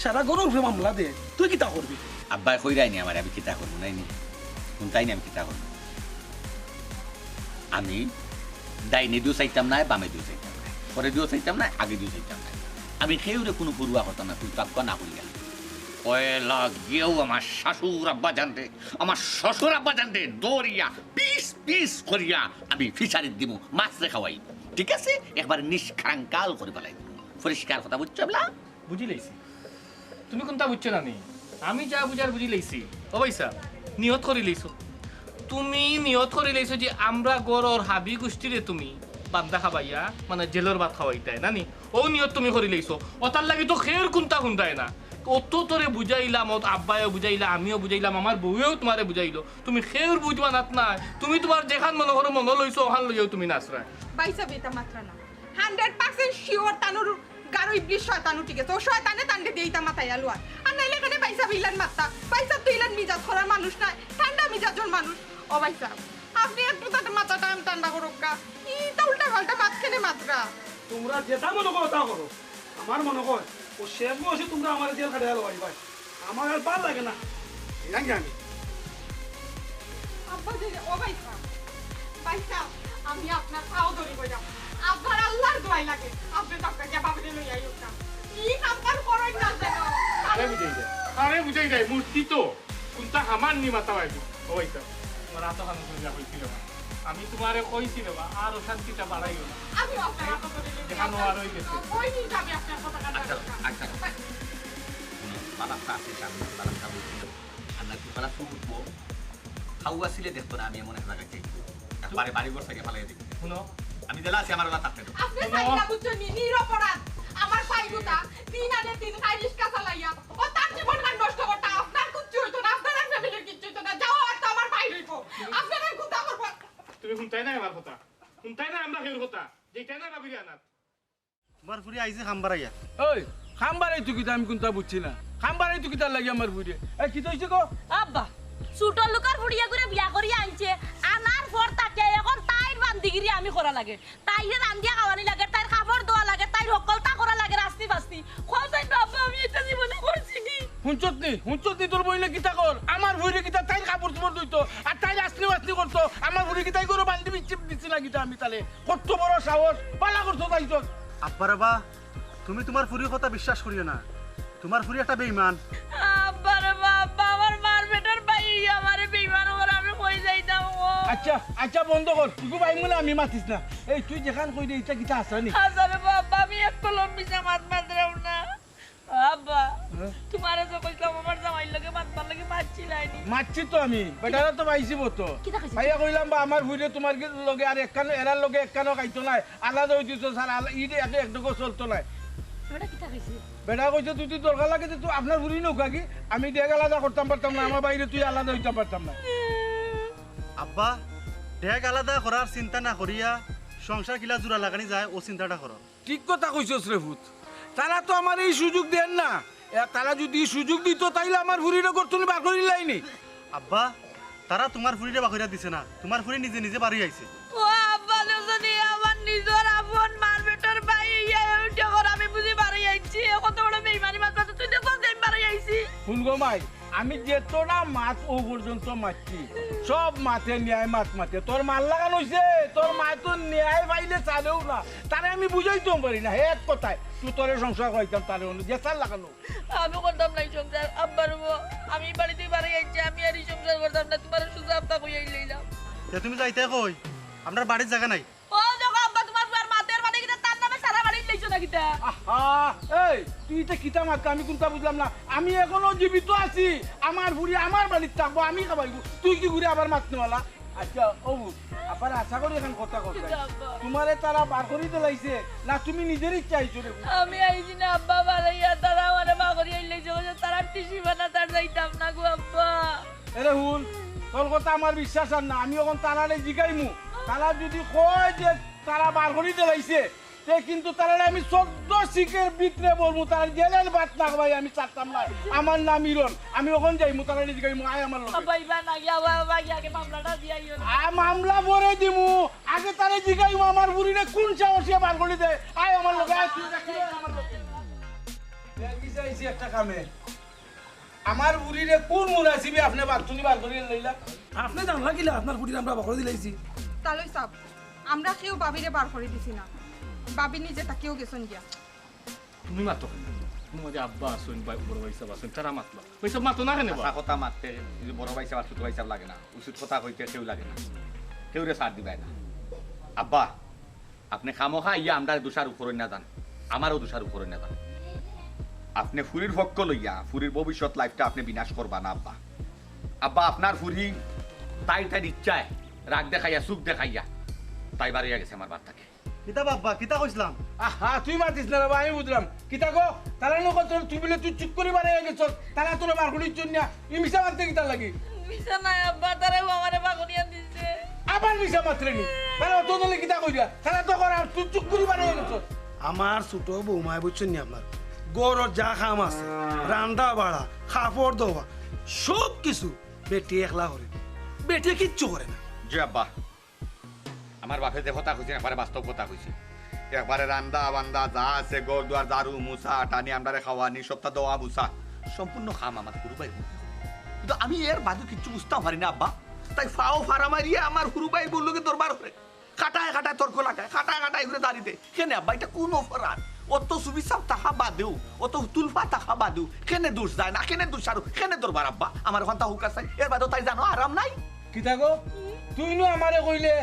সারা ঘরর উপরে মামলা দে, তুই কিতা করবি? আব্বায় কইরায় নি আমারে, আমি কিতা করমু নায় নি? হুনতায় নি আমি কিতা করমু? আমি ডাইনে দিও চাইতাম নায়, বামে দিও চাইতাম নায়, পরে দিও চাইতাম নায়, আগে দিও চাইতাম নায়। আমি কেউরে কুনু পরোয়া করতাম না, তুই তাক্কা না করিয়া। পয়লা গিয়াউ আমার শাশুর আব্বা জানরে, আমার শ্বশুর আব্বা জানরে, দৌড়িয়া পিস পিস করিয়া আমি ফিশারিত দিমু, মাছরে খাওয়াইমু। ঠিক আছে? একবারে নিষ্কাঙ্কাল করি ফালাইমু। পরিষ্কার কথা বুঝছো এবলা? বুঝিলাইছি। তুমি কুনতা বুঝছো না নি? আমি যা বুঝার বুঝিলাইছি। ও ভাইসাব, নিয়ত করিলাইছো। তুমি নিয়ত করিলাইছো যে আমরা ঘরর হাবি গুষ্টিরে তুমি বান্দা খাবাইয়া, মানে জেলর ভাত খাওয়াইতায়, না নি? অউ নিয়ত তুমি করিলাইছো। অতার লাগি তো কেউর কুনতা হুনরায় না। অত তোরে বুঝাইলাম, অত আব্বায়ও বুঝাইলা, আমিও বুঝাইলাম, আমার বউয়েও তুমারে বুঝাইলো। তুমি কেউর বুঝ মানাত নায়। তুমি তুমার যেখান মনো করো মনো লইছো, অখান লইয়াউ তুমি নাচরায়। ভাইসাব, ইতা মাতরা না। Hundred percent sure তানুর গারো ইবলিশ শয়তান উঠি গেছে। অউ শয়তানে তানরে দিয়া ইতা মাতাইয়া লওয়ার। আর নাইলে কেনে ভাইসাব ইলান মাততা? ভাইসাব তো ইলান মিজাজ করার মানুষ নায়, ঠান্ডা মিজাজর মানুষ। ও ভাইসাব, আপনে একটু তার মাথাটা ঠান্ডা করউক্কা। ইতা উল্টা পাল্টা মাত কেনে মাতরা? তুমরা যেতা মনো করো তা করো। আমার মনো কয়, অউ শেষ বয়সে তুমরা আমারে জেল খাটাইয়া লওয়াইবায়। আমার আর ভালা লাগে না। যাইরাম গি আমি। আব্বা যে, ও ভাইসাব, ভাইসাব, আমি আপনার পাও ধরি কইরাম। আপনার আল্লার দোয়াই লাগে। আপনে যাউক্কা গিয়া ভাবিরে লইয়া আউক্কা। ই কাম কাম করইন না যেন। আরে বুঝাই দেয়, আরে বুঝাই দেয়, মূর্তি তো। কুনতা হামার নি মাথা বাইবো। ও ভাইসাব, তুমার আতো খানো করিয়া কইছি রে বা। আমি তুমারে কইছি রে বা, আর অশান্তিটা বাড়াইও না। আমি আপনার আতো ধরি লইয়া যেখানো আর অই গেছে। ওই দিন যাবে আপনার কথা কাটা আচ্ছা, কথা। আচ্ছা। হুনো, বালাক্কা আছে সামনে, বালাক্কা বুঝি। আর না কি বালা ফুট উঠবো? খাওয়া ছিলে দেখতো না আমি এমন এক জায়গায় যাই। একবারে বাড়ি ঘর থেকে ফালাই দিই। হুনো। আমি জেলা আছি, আমার ওলা থাকতে দাও। আপনে হুনো। চাইলা বুঝছো নি, নিরপরাধ। আমার ভাই গুতা, দিন আনে দিন খাই রিক্সা চালাইয়া। ও তার জীবনটা নষ্ট করতা, আপনার কিচ্ছু হইতো না, আপনার আর ফ্যামিলির কিচ্ছু হইতো না। যাও, আর তো আমার ভাই রইবো। আপনার আর গুতা করবো। তাই না আমার কথা? হুনতায় না আমরা কেউর কথা? যেতায় না ভাবিরে আনাত। তোমার ফুরি আইছে কাম বাড়াইয়া। ওই, কাম বাড়াইতো কিতা আমি কুনতা বুঝছি না। কাম বাড়াইতো কিতার লাগি আমার ফুরিয়ে? এ, কিতা অইছে গো? আব্বা, ছোট লোকর ফুরিয়ে করে বিয়া করিয়া আনছে, আনার পর তাকে এখন তাইর বান্দিগিরি আমি করা লাগে। তাইরে রান্দিয়া খাওয়ানি লাগে, তাইর কাপড় ধোয়া লাগে, তাইর হক্কলতা করা লাগে, রাস্তি বাস্তি। কও চাইন আব্বা, আমি ইতা জীবনে করছি নি। হুনছত নি? হুনছত নি তোর বইনে কিতা কর? আমার ফুরিয়ে কিতা তাইর কাপড় চোপড় ধুইতো, আর তাইর রাস্তি বাস্তি করতো, আমার ফুরিয়ে কিতা ইগুরে বান্দি বিচ্ছি দিছি না কিতা আমি তারে? কত বড় সাহস, পালা করছো তাই তো। আব্বা রে বা, তুমি তোমার ফুরির কথা বিশ্বাস করিও না, তোমার ফুরি একটা বেইমান। আব্বা রে বাবা, আমার মার পেটর ভাই আমারে বেইমান করে আমি কই যাইতাম ও। আচ্ছা, আচ্ছা, বন্ধ কর, তুই বাইমু না আমি মাতিস না। এই তুই যেখান কই দে, ইটা কিতা হাছা নি? হাছা রে বাবা, আমি এক কলম মিছা মাত মাতরাম না। আব্বা, হ্যাঁ? তোমারে যে কইলাম আমার জামাইর লগে মাতবার লাগি মাতছিলায় নি। মাতছি তো আমি, বেটারা তো পাইছি বতো। কিতা কইছে? ভাইয়া কইলাম বা আমার ফুরিয়ে তোমার কি লগে আর একখান, এরার লগে একখানও খাইতো নায়, আলাদা অইতিছো স্যার, আলা-, ইটা এক, এক ডগো চলতো নায়। বেটা কিতা কইছে? বেটা কইছে, "তুই, তুই দরকার লাগে তো তুই আপনার ফুরি নৌকা কি? আমি ডেগ আলাদা করতাম পারতাম না, আমার বাইরে তুই আলাদা অইতাম পারতাম না।" আব্বা, ডেগ আলাদা করার চিন্তা না করিয়া সংসার কিলা জোড়া লাগানি যায়, ও চিন্তাটা করো। ঠিক কথা কইছস রে পুত, তারা তো আমারে ই সুযোগ দেন না। এ, তারা যুদি ই সুযোগ দিতো, তাইলে আমার ফুরিরে ঘর থনে বার করিলাইনি। আব্বা, তারা তোমার ফুরিরে বার করিয়া দিছে না, তোমার ফুরি নিজে নিজে বারই আইছে। ও আব্বা, দেখছনি, আমার নিজর আপন মার পেটর ভাই, ইয়া, উঠে কর, আমি বুঝি বারই আইছি। এ কত বড় বেইমানি মাত মাতছস, তুই দেখছস যে আমি বারই আইছি। হুন গো মাই, আমি যেতটা মাত ও পর্যন্ত মাতছি, সব মাতে ন্যায় মাত মাতে। তোর মার লাখান অইছে, তোর মায় তো ন্যায় পাইলে ছাড়েও না। তারে আমি বুঝাইতেও পারি না, হে এক কথায়, তুই তোরে সংসার করাইতাম, তারে অন্য যে ছাড় লাখানো। আমি করতাম না ই সংসার, আব্বার বউ, আমি বাড়িত বারই আইছি, আমি আর ই সংসার করতাম না, তোমারে সুজা আফতা কইয়া লইলাম। তে তুমি যাইতে কই? আমরার বাড়িত জাগা নাই। ও দেখো আব্বা, তোমার ফুয়ার মাতের মানে কিতা তার নামে সারা বাড়ি লইছো না কিতা? আহা, এই, তুই ইটা কিতা মাতছ? আমি কুনতা বুঝলাম না। আমি এখনো জীবিত আছি। আমার ফুরি আমার বাড়িত থাকবো, আমি খাবাইবো। তুই কিগুরে আবার মাতনেওয়ালা? আচ্ছা, ও বু, আবার আশা করি এখন কথা কথা। কিতা আব্বা? তোমারে তারা বার করি দিলাইছে, না তুমি নিজর ইচ্ছা আইছো রে? আমি আইছি না আব্বা, বারইয়া তারা আমারে বার করি আইলাইছে, কইছে তারা টিসি বানা তার যাইতাম না গো আব্বা। এরে হুন, তোর কথা আমার বিশ্বাস আর না। আমি অখন তারারে জিগাইমু। তারা যুদি কয় যে তারা বার করি দিলাইছে, তে কিন্তু তারারে আমি চৌদ্দ শিকের ভিতরে বলমু, তারা জেলের ভাত না খাবাই আমি ছাড়তাম না। আমার নাম ইরন, আমি অখন যাইমু, তারারে জিগাইমু, আয় আমার লগে। আব্বা, ইবা না গিয়া, আব্বা, আব্বা, গিয়া আগে মামলাটা দিয়া আইও না। আ, মামলা পরে দিমু, আগে তারে জিগাইমু আমার ফুরিরে কুন সাহসে বার করি দেয়। আয় আমার লগে, আয় তুই দেখবি, আয় আমার লগে। এ, কি চাইছি একটা কামে? আমার ফুরিরে কুন মুনাসিবে আপনে বাড়ি থনে বার করি লইলা? আপনে জানলা কিলা আপনার ফুরিরে আমরা বার করি দিলাইছি? তালই সাব, আমরা কেউ ভাবিরে বার করি দিছি না। ভাবি নিজে থাকিও গেছইন গিয়া। তুমি মাতো কেনে? তুমি মাঝে আব্বা আছইন, ভাই, বড় ভাইসাব আছইন, তারা মাতলা। ভাইসাব মাতো না কেনে বা? হাছা কথা মাততে, এই যে বড় ভাইসাব আর ছোট ভাইসাব লাগে না। উচিত কথা কইতে কেউ লাগে না। কেউরে ছাড় দিবায় না। আব্বা, আপনে খামোখা আইয়া আমরারে দোষারোপ করইন না যান, আমারেও দোষারোপ করইন না যান। আপনে ফুরির পক্ষ লইয়া ফুরির ভবিষ্যৎ লাইফটা আপনে বিনাশ করবা না আব্বা। আব্বা, আপনার ফুরি তাইর তাইর ইচ্ছায় রাগ দেখাইয়া, চুখ দেখাইয়া তাই বারইয়া গেছে আমার বাড়ি থাকি। কিতা বাবা, কিতা কইছলাম? আহা, তুই মাতিস না রে বা, আমি বুঝলাম। কিতা গো, তারা নু কইতো তুই বুলে তুই চুপ করি বারইয়া গেছস, তারা তোরে বার করি দিছইন না। ই মিছা মাতরে কিতার লাগি? মিছা নায় আব্বা, তারাউ আমারে বার করিয়া দিছে। আবার মিছা মাতরে নি? তারা অত দলে কিতা কইরা? তারা তো কর আর তুই চুপ করি বারইয়া গেছস। আমার ছোট বৌমায় বুঝছইন নি আপনার? ঘরর যা কাম আছে, রান্দা বাড়া, কাপড় ধোয়া, সব কিছু বেটি একলা করে। বেটিয়ে কিচ্ছু করে না। জি আব্বা। আমার বাপে যে কথা কইছে, একবারে বাস্তব কথা কইছে। একবারে রান্দা বান্দা যা আছে, ঘর দুয়ার ঝাড়ু, মুছা, টানি, আমরারে খাওয়ানি, সবতা ধোয়া মুছা, সম্পূর্ণ কাম আমার হুরু ভাই। কিন্তু আমি এর বাদে কিচ্ছু বুঝতাম পারি না আব্বা। তাই ফাও ফারা মারিয়া আমার হুরু ভাই বউর লগে দরবার করে। কাটায় কাটায় তর্ক লাগায়, কাটায় কাটায় ঘুরে দাঁড়িতে। কেনে আব্বা, ইটা কুন অপরাধ? অত সুবিচার থাকা বাদেও, অত তুলফা থাকা বাদেও, কেনে দোষ যায় না, কেনে দোষারোপ, কেনে দরবার আব্বা? আমার অখানতা হুকা চাই, এর বাদেও তাই জানো আরাম নাই। কিতা গো? তুই নু আমারে কইলে,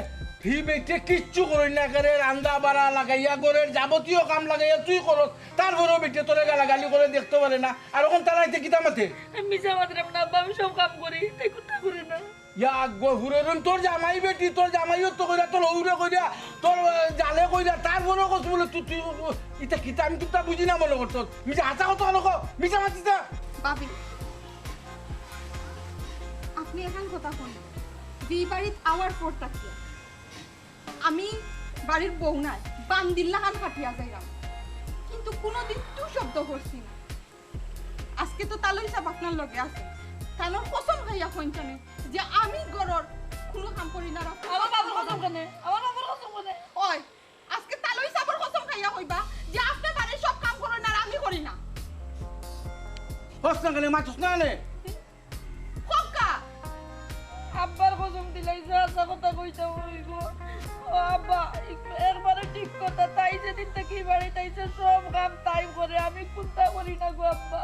হি বেটিয়ে কিচ্ছু করইন না, করে রান্দা বাড়া লাগাইয়া, ঘরর যাবতীয় কাম লাগাইয়া তুই করস, তারপরেও বেটিয়ে তোরে গালাগালি করে দেখতে পারে না, আর অখন তারা আইতে কিতা মাতে? মিছা মাতরাম না আব্বা, আমি সব কাম করি, তাই কুনতা করে না। ইয়া গফুরের রুম, তোর জামাই বেটি, তোর জামাইও তো কইরা, তোর হউরে কইরা, তোর, আহ, জালে কইরা, তারপরেও কস বুলে তুই, তুই, ইতা কিতা, আমি কিতা বুঝি না মনে করছস। মিছা হাছা কথা কেনে কস, মিছা মাতিস না। ভাবি, আপনে এখান কথা কইন। যেই বাড়িত আওয়ার পর থাকিয়া আমি বাড়ির বউ নায়, বান্দির লাখান খাটিয়া যাইরাম, কিন্তু কুনুদিন টু শব্দ করছি না। আজকে তো তালই সাব আপনার লগে আছে, তানর কসম খাইয়া কইন চানে যে আমি ঘরর কুনু কাম করি না। আমার বাবার কসম কেনে? আমার বাবার কসম কেনে? ওই, আজকে তালই সাবর কসম খাইয়া কইবা যে আপনে বাড়ির সব কাম করইন আর আমি করি না। হস না কেনে, মাতস না কেনে? কউক্কা। আব্বার কসম দিলাইছে, হাছা কথা কইতাম অইবো। ও আব্বা, একবারে ঠিক কথা, তাই যেদিন থাকি বাড়িত আইছে সব কাম তাই করে, আমি কুন্তা করি না গো আব্বা।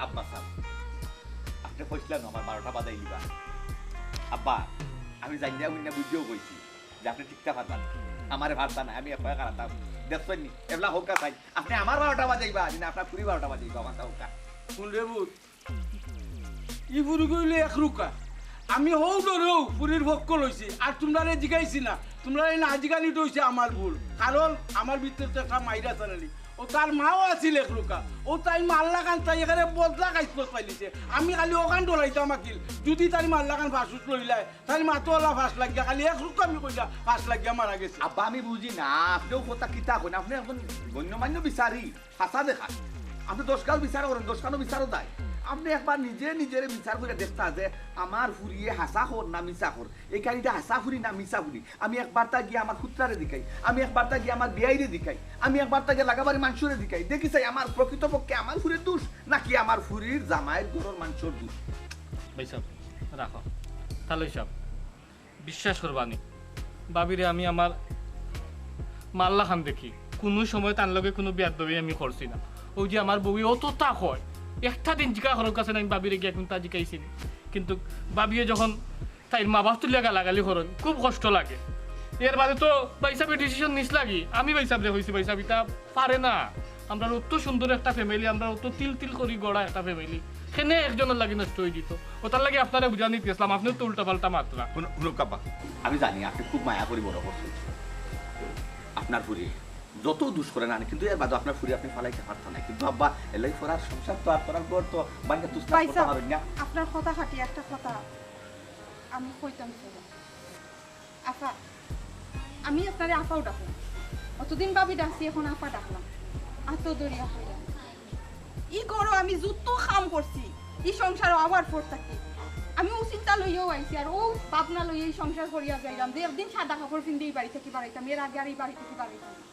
আব্বা সাব, আপনে কইছলা না আমার বারোটা বাজাই দিবা। আব্বা, আমি জানিয়া বুঝিয়া বুঝিয়াউ কইছি যে আপনে টিকতা পারবা না। আমারে পারতা না, আমি একা খারাপ। দেখছইন নি? এবলা কউক্কা চাই। আপনে আমার বারোটা বাজাইবা, না আপনার ফুরির বারোটা বাজাইবা, আমার কউক্কা। হুন রে পুত, ই ফুরি কইলে এক রুকা। আমি হউ ধরেউ ফুরির পক্ষ লইছি, আর তুমরারে জিগাইছি না। তুমরারে না জিগানিটা অইছে আমার ভুল, কারণ আমার ভিতরে তো একটা মাইর আছে নানি। ও তার মাও আছিল এক রুকা, ও তাই মার লাখান তাই এখানে বদলা খাইছ পাইলিছে। আমি খালি অখান ডরাইতাম আকিল, যুদি তার মার লাখান ফাঁসুস লইলায়, তার মা তো অলা ফাঁস লাগিয়া, খালি এক রুকা আমি কইলা ফাঁস লাগিয়া মারা গেছে। আব্বা, আমি বুঝি না, আপনেও কথা কিতা কইন, আপনে একজন গণ্যমান্য বিচারি। হাছা দেখা। আপনে দশ গাল বিচার করইন, দশ খানো বিচারও দেয়। আপনে একবার নিজে নিজেরে বিচার করিয়া দেখতা যে আমার ফুরিয়ে হাছা কর না মিছা কর, এই কাহিনিটা হাছা ফুরি না মিছা ফুরি। আমি একবার তা গিয়া আমার পুতরারে দেখাই, আমি একবার তা গিয়া আমার বিয়াইরে দেখাই, আমি একবার তা গিয়া লাগাবাড়ি মানষরে দেখাই, দেখি চাই আমার প্রকৃতপক্ষে আমার ফুরির দোষ নাকি আমার ফুরির জামাইর ঘরর মানষর দোষ। ভাই সাব, রাখো। তালই সাব, বিশ্বাস করবানি, ভাবিরে আমি আমার মার লাখান দেখি, কুনু সময় তার লগে কুনু বেয়াদবি আমি করছি না। অউ যে আমার বউয়ে অততা কয়, একটা দিন জিকা করউক্কা চাইন আমি ভাবিরে গিয়া কুন্তা জিকাইছি নি। কিন্তু ভাবিয়ে যখন তাইর মা বাপ তুলিয়া গালাগালি করইন, খুব কষ্ট লাগে। এর বাদে তো ভাই সাবে decision নিছলা গি, আমি ভাই সাবরে কইছি, ভাই সাব ইতা পারে না। আমরার অত সুন্দর একটা family, আমরা অত তিল তিল করি গড়া একটা family, কেনে একজনর লাগি নষ্ট অই দিতো। অতার লাগি আপনারে বুঝানিত গেছলাম, আপনে তো উল্টা পাল্টা মাতরা। হুন-, হুনউক্কা আব্বা, আমি জানি আপনে খুব মায়া করি বড় করছইন আপনার ফুরিরে, যত দুষ করে না, কিন্তু এর বাদে আপনার ফুরিরে আপনে ফালাইতা পারতা না। কিন্তু আব্বা, এলাই ফরার সংসার তো আর ফরার ঘর তো ভাঙ্গা তুস্তা ভাই করতা সাব, পারইন না। আপনার কথা খাটি একটা কথা আমি কইতাম চাই। আফা, আমি আপনারে আফাউ ডাকলাম। অতদিন ভাবি ডাকছি, এখন আফা ডাকলাম। আতো ধরিয়া কইলাম, ই ঘরো আমি যত কাম করছি, ই সংসারো আওয়ার পর থাকি আমি অউ চিন্তা লইয়াউ আইছি, আর অউ ভাবনা লইয়া ই সংসার করিয়া যাইরাম যে একদিন সাদা কাপড় পিন্দি ই বাড়ি থাকি বারইতাম, এর আগে আর ই বাড়ি থাকি বারইতাম না।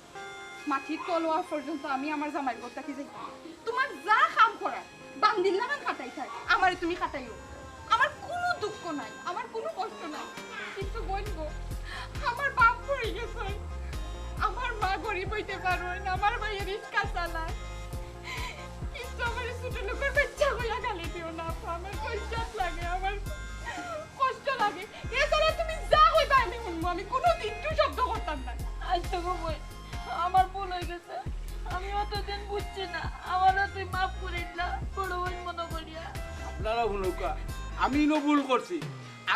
মাটির তল অওয়া পর্যন্ত আমি আমার জামাইর ঘর থাকি যাইতাম না। তুমার যা কাম করার, বান্দির লাখান খাটাইতায়, আমারে তুমি খাটাইও। আমার কুনু দুঃখ নাই, আমার কুনু কষ্ট নাই। কিন্তু বইন গো, আমার বাপ মরি গেছে। আমার মা গরিব অইতে পারইন, আমার ভাইয়ে রিক্সা চালায়। কিন্তু আমারে ছোট লোকের বাচ্চা কইয়া গালি দিও না, আপা। আমার কষ্ট লাগে, আমার কষ্ট লাগে। এছাড়া তুমি যা কইবা আমি হুনমু, আমি কুনু দিন টু শব্দ করতাম না। আচ্ছা গো বইন, আমার ভুল অই গেছে, আমি অতদিন বুঝছি না, আমারে তুই মাফ করি দিলা, বড় বইন মনো করিয়া। আপনারা হুনউক্কা, আমি ইনো ভুল করছি।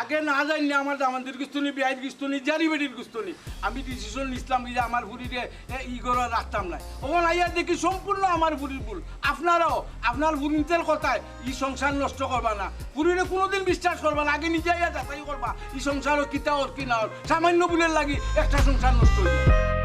আগে না জানি না আমার দামান্দির গুস্তুনি, বিয়াইর গুস্তুনি, জারি বেটির গুস্তুনি। আমি decision নিছলাম যে আমার ফুরিরে এ, ই ঘরো রাখতাম না। অখন আইয়া দেখি সম্পূর্ণ আমার ফুরির ভুল। আপনারাও আপনার ফুরিন্তর কথায় ই সংসার নষ্ট করবা না। ফুরিরে কুনুদিন বিশ্বাস করবা না, আগে নিজে আইয়া যাচাই করবা ই সংসারো কিতা অর কি না অর। সামান্য ভুলের লাগি একটা সংসার নষ্ট অইযায়।